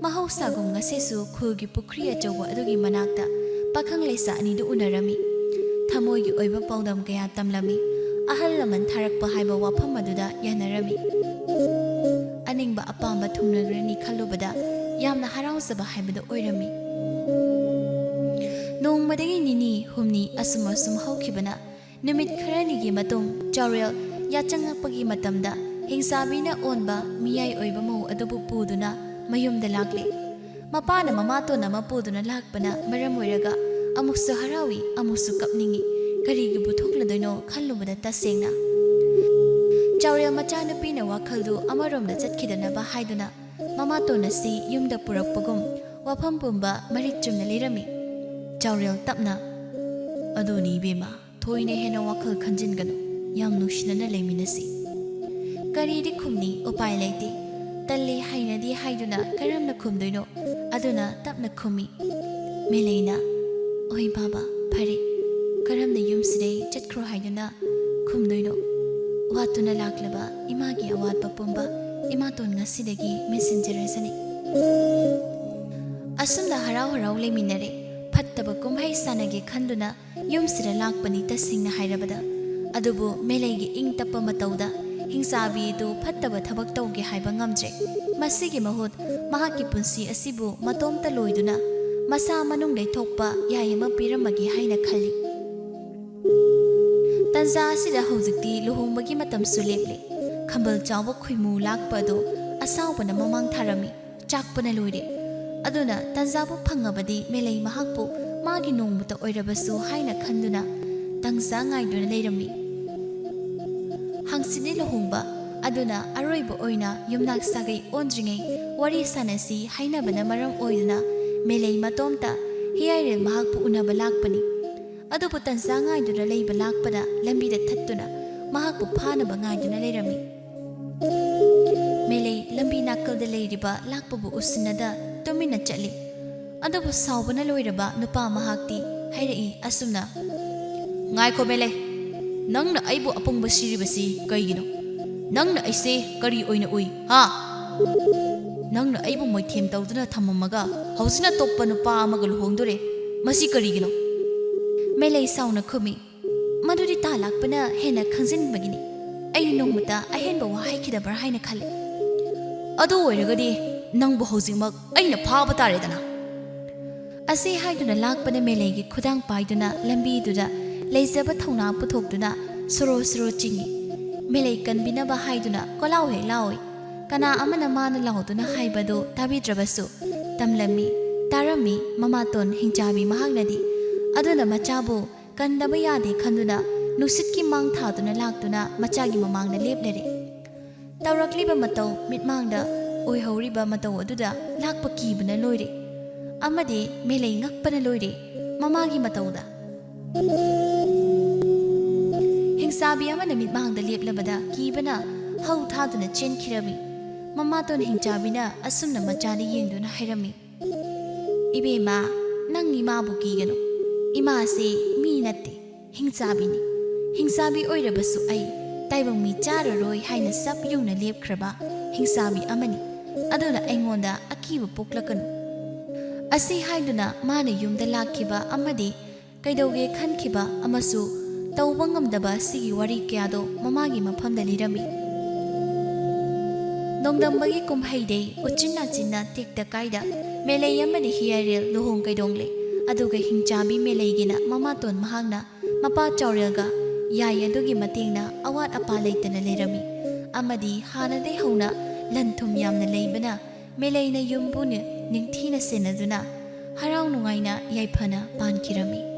ꯃꯍꯧꯁꯥꯒꯨꯝ ꯉꯁꯤꯁꯨ ꯈꯨꯜꯒꯤ ꯄꯨꯈ꯭ꯔꯤ ꯑꯆꯧꯕ ꯑꯗꯨꯒꯤ ꯃꯅꯥꯛꯇ ꯄꯥꯈꯪ ꯂꯩꯁꯥ ꯑꯅꯤꯗꯨ ꯎꯅꯔꯝꯃꯤ꯫ ꯊꯃꯣꯏꯒꯤ ꯑꯣꯏꯕ ꯄꯥꯎꯗꯝ ꯀꯌꯥ ꯇꯝꯂꯝꯃꯤ꯫ ꯑꯍꯜ ꯂꯃꯟ ꯊꯥꯔꯛꯄ ꯍꯥꯏꯕ ꯋꯥꯐꯝ ꯑꯗꯨꯗ ꯌꯥꯅꯔꯝꯃꯤ꯫ ꯑꯅꯤꯡꯕ ꯑꯄꯥꯝꯕ ꯊꯨꯡꯅꯈ꯭ꯔꯅꯤ ꯈꯜꯂꯨꯕꯗ ꯌꯥꯝꯅ ꯍꯔꯥꯎꯖꯕ ꯍꯥꯏꯕꯗꯨ ꯑꯣꯏꯔꯝꯃꯤ꯫ ꯅꯣꯡꯃꯗꯒꯤ ꯅꯤꯅꯤ ꯍꯨꯝꯅꯤ ꯑꯁꯨꯝ ꯑꯁꯨꯝ ꯍꯧꯈꯤꯕꯅ ꯅꯨꯃꯤꯠ ꯈꯔꯅꯤꯒꯤ ꯃꯇꯨꯡ ꯆꯥꯎꯔꯦꯜ ꯌꯥꯆꯪꯉꯛꯄꯒꯤ ꯃꯇꯝꯗ ꯍꯤꯡꯆꯥꯕꯤꯅ ꯑꯣꯟꯕ ꯃꯤꯌꯥꯏ ꯑꯣꯏꯕ ꯃꯧ ꯑꯗꯨꯕꯨ ꯄꯨꯗꯨꯅ ꯃꯌꯨꯝꯗ ꯂꯥꯛꯂꯦ꯫ ꯃꯄꯥꯅ ꯃꯃꯥꯇꯣꯟ ꯑꯃ ꯄꯨꯗꯨꯅ ꯂꯥꯛꯄꯅ ꯃꯔꯝ ꯑꯣꯏꯔꯒ ꯑꯃꯨꯛꯁꯨ ꯍꯔꯥꯎꯏ, ꯑꯃꯨꯛꯁꯨ ꯀꯞꯅꯤꯡꯏ꯫ ꯀꯔꯤꯒꯤꯕꯨ ꯊꯣꯛꯂꯗꯣꯏꯅꯣ ꯈꯜꯂꯨꯕꯗ ꯇꯁꯦꯡꯅ ꯆꯥꯎꯔꯦꯜ ꯃꯆꯥꯅꯨꯄꯤꯅ ꯋꯥꯈꯜꯗꯨ ꯑꯃꯔꯣꯝꯗ ꯆꯠꯈꯤꯗꯅꯕ ꯍꯥꯏꯗꯨꯅ ꯃꯃꯥꯇꯣꯟ ꯑꯁꯤ ꯌꯨꯝꯗ ꯄꯨꯔꯛꯄꯒꯨꯝ ꯋꯥꯐꯝ ꯄꯨꯝꯕ ꯃꯔꯤꯛ ꯆꯨꯝꯅ ꯂꯤꯔꯝꯃꯤ꯫ ꯆꯥꯎꯔꯦꯜ ꯇꯞꯅ, "ꯑꯗꯨꯅꯤ ꯏꯕꯦꯝꯃ, ꯊꯣꯏꯅ ꯍꯦꯟꯅ ꯋꯥꯈꯜ ꯈꯟꯖꯤꯟꯒꯅꯨ, ꯌꯥꯝ ꯅꯨꯡꯁꯤꯅꯅ ꯂꯩꯃꯤꯟꯅꯁꯤ꯫ ꯀꯔꯤꯗꯤ ꯈꯨꯝꯅꯤ, ꯎꯄꯥꯏ ꯂꯩꯇꯦ꯫ ꯇꯜꯂꯤ, ꯍꯩꯅꯗꯦ ꯍꯥꯏꯗꯨꯅ ꯀꯔꯝꯅ ꯈꯨꯝꯗꯣꯏꯅꯣ?" ꯑꯗꯨꯅ ꯇꯞꯅ ꯈꯨꯝꯃꯤ꯫ ꯃꯦꯂꯩꯅ, "ꯍꯣꯏ ꯕꯥꯕꯥ, ꯐꯔꯦ, ꯀꯔꯝꯅ ꯌꯨꯝꯁꯤꯗꯩ ꯆꯠꯈ꯭ꯔꯣ ꯍꯥꯏꯗꯨꯅ ꯈꯨꯝꯗꯣꯏꯅꯣ?" ꯋꯥꯠꯇꯨꯅ ꯂꯥꯛꯂꯕ ꯏꯃꯥꯒꯤ ꯑꯋꯥꯠꯄ ꯄꯨꯝꯕ ꯏꯃꯥꯇꯣꯟ ꯉꯁꯤꯗꯒꯤ ꯃꯦꯟꯁꯤꯟꯖꯔꯁꯅꯤ꯫ ꯑꯁꯨꯝꯅ ꯍꯔꯥꯎ ꯍꯔꯥꯎ ꯂꯩꯃꯤꯟꯅꯔꯦ꯫ ꯐꯠꯇꯕ ꯀꯨꯝꯍꯩ ꯁꯥꯟꯅꯒꯦ ꯈꯟꯗꯨꯅ ꯌꯨꯝꯁꯤꯗ ꯂꯥꯛꯄꯅꯤ ꯇꯁꯦꯡꯅ ꯍꯥꯏꯔꯕꯗ꯫ ꯑꯗꯨꯕꯨ ꯃꯦꯂꯩꯒꯤ ꯏꯪ ꯇꯞꯄ ꯃꯇꯧꯗ ꯍꯤꯡꯆꯥꯕꯤꯗꯨ ꯐꯠꯇꯕ ꯊꯕꯛ ꯇꯧꯒꯦ ꯍꯥꯏꯕ ꯉꯝꯗ꯭ꯔꯦ꯫ ꯃꯁꯤꯒꯤ ꯃꯍꯨꯠ ꯃꯍꯥꯛꯀꯤ ꯄꯨꯟꯁꯤ ꯑꯁꯤꯕꯨ ꯃꯇꯣꯝꯇ ꯂꯣꯏꯗꯨꯅ ꯃꯁꯥ ꯃꯅꯨꯡ ꯂꯩꯊꯣꯛꯄ ꯌꯥꯏ ꯑꯃ ꯄꯤꯔꯝꯃꯒꯦ ꯍꯥꯏꯅ ꯈꯜꯂꯤ꯫ ꯇꯟꯖꯥ ꯑꯁꯤꯗ ꯍꯧꯖꯤꯛꯇꯤ ꯂꯨꯍꯣꯡꯕꯒꯤ ꯃꯇꯝꯁꯨ ꯂꯦꯞꯂꯦ꯫ ꯈꯝꯕꯜ ꯆꯥꯎꯕ ꯈꯣꯏꯃꯨ ꯂꯥꯛꯄ ꯑꯗꯨ ꯑꯁꯥꯎꯕꯅ ꯃꯃꯥꯡ ꯊꯥꯔꯝꯃꯤ꯫ ꯆꯥꯛꯄꯅ ꯂꯣꯏꯔꯦ꯫ ꯑꯗꯨꯅ ꯇꯟꯖꯥꯕꯨ ꯐꯪꯉꯕꯗꯤ ꯃꯦꯂꯩ ꯃꯍꯥꯛꯄꯨ ꯃꯥꯒꯤ ꯅꯣꯡꯃꯇ ꯑꯣꯏꯔꯕꯁꯨ ꯍꯥꯏꯅ ꯈꯟꯗꯨꯅ ꯇꯟꯖꯥ ꯉꯥꯏꯗꯨꯅ ꯂꯩꯔꯝꯃꯤ꯫ ꯍꯪꯆꯤꯠꯅꯤ ꯂꯨꯍꯣꯡꯕ꯫ ꯑꯗꯨꯅ ꯑꯔꯣꯏꯕ ꯑꯣꯏꯅ ꯌꯨꯝꯅꯥꯛ ꯁꯥꯒꯩ ꯑꯣꯟꯗ꯭ꯔꯤꯉꯩ ꯋꯥꯔꯤ ꯁꯥꯟꯅꯁꯤ ꯍꯥꯏꯅꯕꯅ ꯃꯔꯝ ꯑꯣꯏꯗꯨꯅ ꯃꯦꯂꯩ ꯃꯇꯣꯝꯇ ꯍꯤꯌꯥꯏꯔꯦꯜ ꯃꯍꯥꯛꯄꯨ ꯎꯅꯕ ꯂꯥꯛꯄꯅꯤ꯫ ꯑꯗꯨꯕꯨ ꯇꯟꯖꯥ ꯉꯥꯏꯗꯨꯅ ꯂꯩꯕ ꯂꯥꯛꯄꯅ ꯂꯝꯕꯤꯗ ꯊꯠꯇꯨꯅ ꯃꯍꯥꯛꯄꯨ ꯐꯥꯅꯕ ꯉꯥꯏꯗꯨꯅ ꯂꯩꯔꯝꯃꯤ꯫ ꯃꯦꯂꯩ ꯂꯝꯕꯤ ꯅꯥꯀꯜꯗ ꯂꯩꯔꯤꯕ ꯂꯥꯛꯄꯕꯨ ꯎꯁꯤꯟꯅꯗ ꯇꯨꯃꯤꯟꯅ ꯆꯠꯂꯤ꯫ ꯑꯗꯨꯕꯨ ꯁꯥꯎꯕꯅ ꯂꯣꯏꯔꯕ ꯅꯨꯄꯥ ꯃꯍꯥꯛꯇꯤ ꯍꯥꯏꯔꯛꯏ ꯑꯁꯨꯝꯅ, "ꯉꯥꯏꯈꯣ ꯃꯦꯂꯩ, ꯅꯪꯅ ꯑꯩꯕꯨ ꯑꯄꯪꯕ ꯁꯤꯔꯤꯕꯁꯤ ꯀꯩꯒꯤꯅꯣ? ꯅꯪꯅ ꯑꯩꯁꯦ ꯀꯔꯤ ꯑꯣꯏꯅ ꯎꯏ, ꯍꯥ? ꯅꯪꯅ ꯑꯩꯕꯨ ꯃꯣꯏꯊꯦꯝ ꯇꯧꯗꯨꯅ ꯊꯝꯃꯝꯃꯒ ꯍꯧꯖꯤꯛꯅ ꯑꯇꯣꯞꯄ ꯅꯨꯄꯥ ꯑꯃꯒ ꯂꯨꯍꯣꯡꯗꯣꯔꯦ, ꯃꯁꯤ ꯀꯔꯤꯒꯤꯅꯣ?" ꯃꯦꯂꯩ ꯁꯥꯎꯅ ꯈꯨꯝꯃꯤ, "ꯃꯗꯨꯗꯤ ꯇꯥ ꯂꯥꯛꯄꯅ ꯍꯦꯟꯅ ꯈꯪꯖꯤꯟꯕꯒꯤꯅꯤ꯫ ꯑꯩꯅ ꯅꯣꯡꯃꯇ ꯑꯍꯦꯟꯕ ꯋꯥ ꯍꯥꯏꯈꯤꯗꯕ꯭ꯔꯥ ꯍꯥꯏꯅ ꯈꯜꯂꯤ꯫ ꯑꯗꯨ ꯑꯣꯏꯔꯒꯗꯤ ꯅꯪꯕꯨ ꯍꯧꯖꯤꯛꯃꯛ ꯑꯩꯅ ꯐꯥꯕ ꯇꯥꯔꯦꯗꯅ꯫" ꯑꯁꯤ ꯍꯥꯏꯗꯨꯅ ꯂꯥꯛꯄꯅ ꯃꯦꯂꯩꯒꯤ ꯈꯨꯗꯥꯡ ꯄꯥꯏꯗꯨꯅ ꯂꯝꯕꯤꯗꯨꯗ ꯂꯩꯖꯕ ꯊꯧꯅꯥ ꯄꯨꯊꯣꯛꯇꯨꯅ ꯁꯣꯔꯣ ꯁꯣꯔꯣ ꯆꯤꯡꯏ꯫ ꯃꯦꯂꯩ ꯀꯟꯕꯤꯅꯕ ꯍꯥꯏꯗꯨꯅ ꯀꯣꯂꯥꯎ ꯍꯦꯛ ꯂꯥꯎꯏ꯫ ꯀꯅꯥ ꯑꯃꯅ ꯃꯥꯅ ꯂꯥꯎꯗꯨꯅ ꯍꯥꯏꯕꯗꯨ ꯇꯥꯕꯤꯗ꯭ꯔꯕꯁꯨ, ꯇꯝꯂꯝꯃꯤ, ꯇꯥꯔꯝꯃꯤ ꯃꯃꯥꯇꯣꯟ ꯍꯤꯡꯆꯥꯕꯤ ꯃꯍꯥꯛꯅꯗꯤ꯫ ꯑꯗꯨꯅ ꯃꯆꯥꯕꯨ ꯀꯟꯗꯕ ꯌꯥꯗꯦ ꯈꯟꯗꯨꯅ ꯅꯨꯡꯁꯤꯠꯀꯤ ꯃꯥꯡ ꯊꯥꯗꯨꯅ ꯂꯥꯛꯇꯨꯅ ꯃꯆꯥꯒꯤ ꯃꯃꯥꯡꯗ ꯂꯦꯞꯂꯔꯦ꯫ ꯇꯧꯔꯛꯂꯤꯕ ꯃꯇꯧ, ꯃꯤꯠꯃꯥꯡꯗ ꯑꯣꯏꯍꯧꯔꯤꯕ ꯃꯇꯧ ꯑꯗꯨꯗ ꯂꯥꯛꯄ ꯀꯤꯕꯅ ꯂꯣꯏꯔꯦ꯫ ꯑꯃꯗꯤ ꯃꯦꯂꯩ ꯉꯛꯄꯅ ꯂꯣꯏꯔꯦ ꯃꯃꯥꯒꯤ ꯃꯇꯧꯗ꯫ ꯍꯤꯡꯆꯥꯕꯤ ꯑꯃꯅ ꯃꯤꯠꯃꯥꯡꯗ ꯂꯦꯞꯂꯕꯗ ꯀꯤꯕꯅ ꯍꯧ ꯊꯥꯗꯨꯅ ꯆꯦꯟꯈꯤꯔꯝꯃꯤ꯫ ꯃꯃꯥꯇꯣꯟ ꯍꯤꯡꯆꯥꯕꯤꯅ ꯑꯁꯨꯝꯅ ꯃꯆꯥꯗ ꯌꯦꯡꯗꯨꯅ ꯍꯥꯏꯔꯝꯃꯤ, "ꯏꯕꯦꯝꯃ, ꯅꯪ ꯏꯃꯥꯕꯨ ꯀꯤꯒꯅꯨ꯫ ꯏꯃꯥꯁꯦ ꯃꯤ ꯅꯠꯇꯦ, ꯍꯤꯡꯆꯥꯕꯤꯅꯤ꯫ ꯍꯤꯡꯆꯥꯕꯤ ꯑꯣꯏꯔꯕꯁꯨ ꯑꯩ ꯇꯥꯏꯕꯪ ꯃꯤ ꯆꯥꯔꯔꯣꯏ ꯍꯥꯏꯅ ꯆꯞ ꯌꯨꯡꯅ ꯂꯦꯞꯈ꯭ꯔꯕ ꯍꯤꯡꯆꯥꯕꯤ ꯑꯃꯅꯤ꯫ ꯑꯗꯨꯅ ꯑꯩꯉꯣꯟꯗ ꯑꯀꯤꯕ ꯄꯣꯛꯂꯛꯀꯅꯨ"꯫ ꯑꯁꯤ ꯍꯥꯏꯗꯨꯅ ꯃꯥꯅ ꯌꯨꯝꯗ ꯂꯥꯛꯈꯤꯕ ꯑꯃꯗꯤ ꯀꯩꯗꯧꯒꯦ ꯈꯟꯈꯤꯕ ꯑꯃꯁꯨ ꯇꯧꯕ ꯉꯝꯗꯕ ꯑꯁꯤꯒꯤ ꯋꯥꯔꯤ ꯀꯌꯥꯗꯣ ꯃꯃꯥꯒꯤ ꯃꯐꯝꯗ ꯂꯤꯔꯝꯃꯤ꯫ ꯅꯣꯡꯗꯝꯕꯒꯤ ꯀꯨꯝꯍꯩꯗꯩ ꯎꯆꯤꯟ ꯅꯥꯆꯤꯟꯅ ꯇꯦꯛꯇ ꯀꯥꯏꯗ ꯃꯦꯂꯩ ꯑꯃꯗꯤ ꯍꯤꯌꯥꯏꯔꯦꯜ ꯂꯨꯍꯣꯡ ꯀꯩꯗꯣꯡꯂꯦ꯫ ꯑꯗꯨꯒ ꯍꯤꯡꯆꯥꯕꯤ ꯃꯦꯂꯩꯒꯤꯅ ꯃꯃꯥꯇꯣꯟ ꯃꯍꯥꯛꯅ ꯃꯄꯥ ꯆꯥꯎꯔꯦꯜꯒ ꯌꯥꯏ ꯑꯗꯨꯒꯤ ꯃꯇꯦꯡꯅ ꯑꯋꯥꯠ ꯑꯄꯥ ꯂꯩꯇꯅ ꯂꯩꯔꯝꯃꯤ꯫ ꯑꯃꯗꯤ ꯍꯥꯟꯅꯗꯩ ꯍꯧꯅ ꯂꯟ ꯊꯨꯝ ꯌꯥꯝꯅ ꯂꯩꯕꯅ ꯃꯦꯂꯩꯅ ꯌꯨꯝꯕꯨ ꯅꯤ-, ꯅꯤꯡꯊꯤꯅ ꯁꯦꯟꯅꯗꯨꯅ ꯍꯔꯥꯎ ꯅꯨꯡꯉꯥꯏꯅ ꯌꯥꯏꯐꯅ ꯄꯥꯟꯈꯤꯔꯝꯃꯤ꯫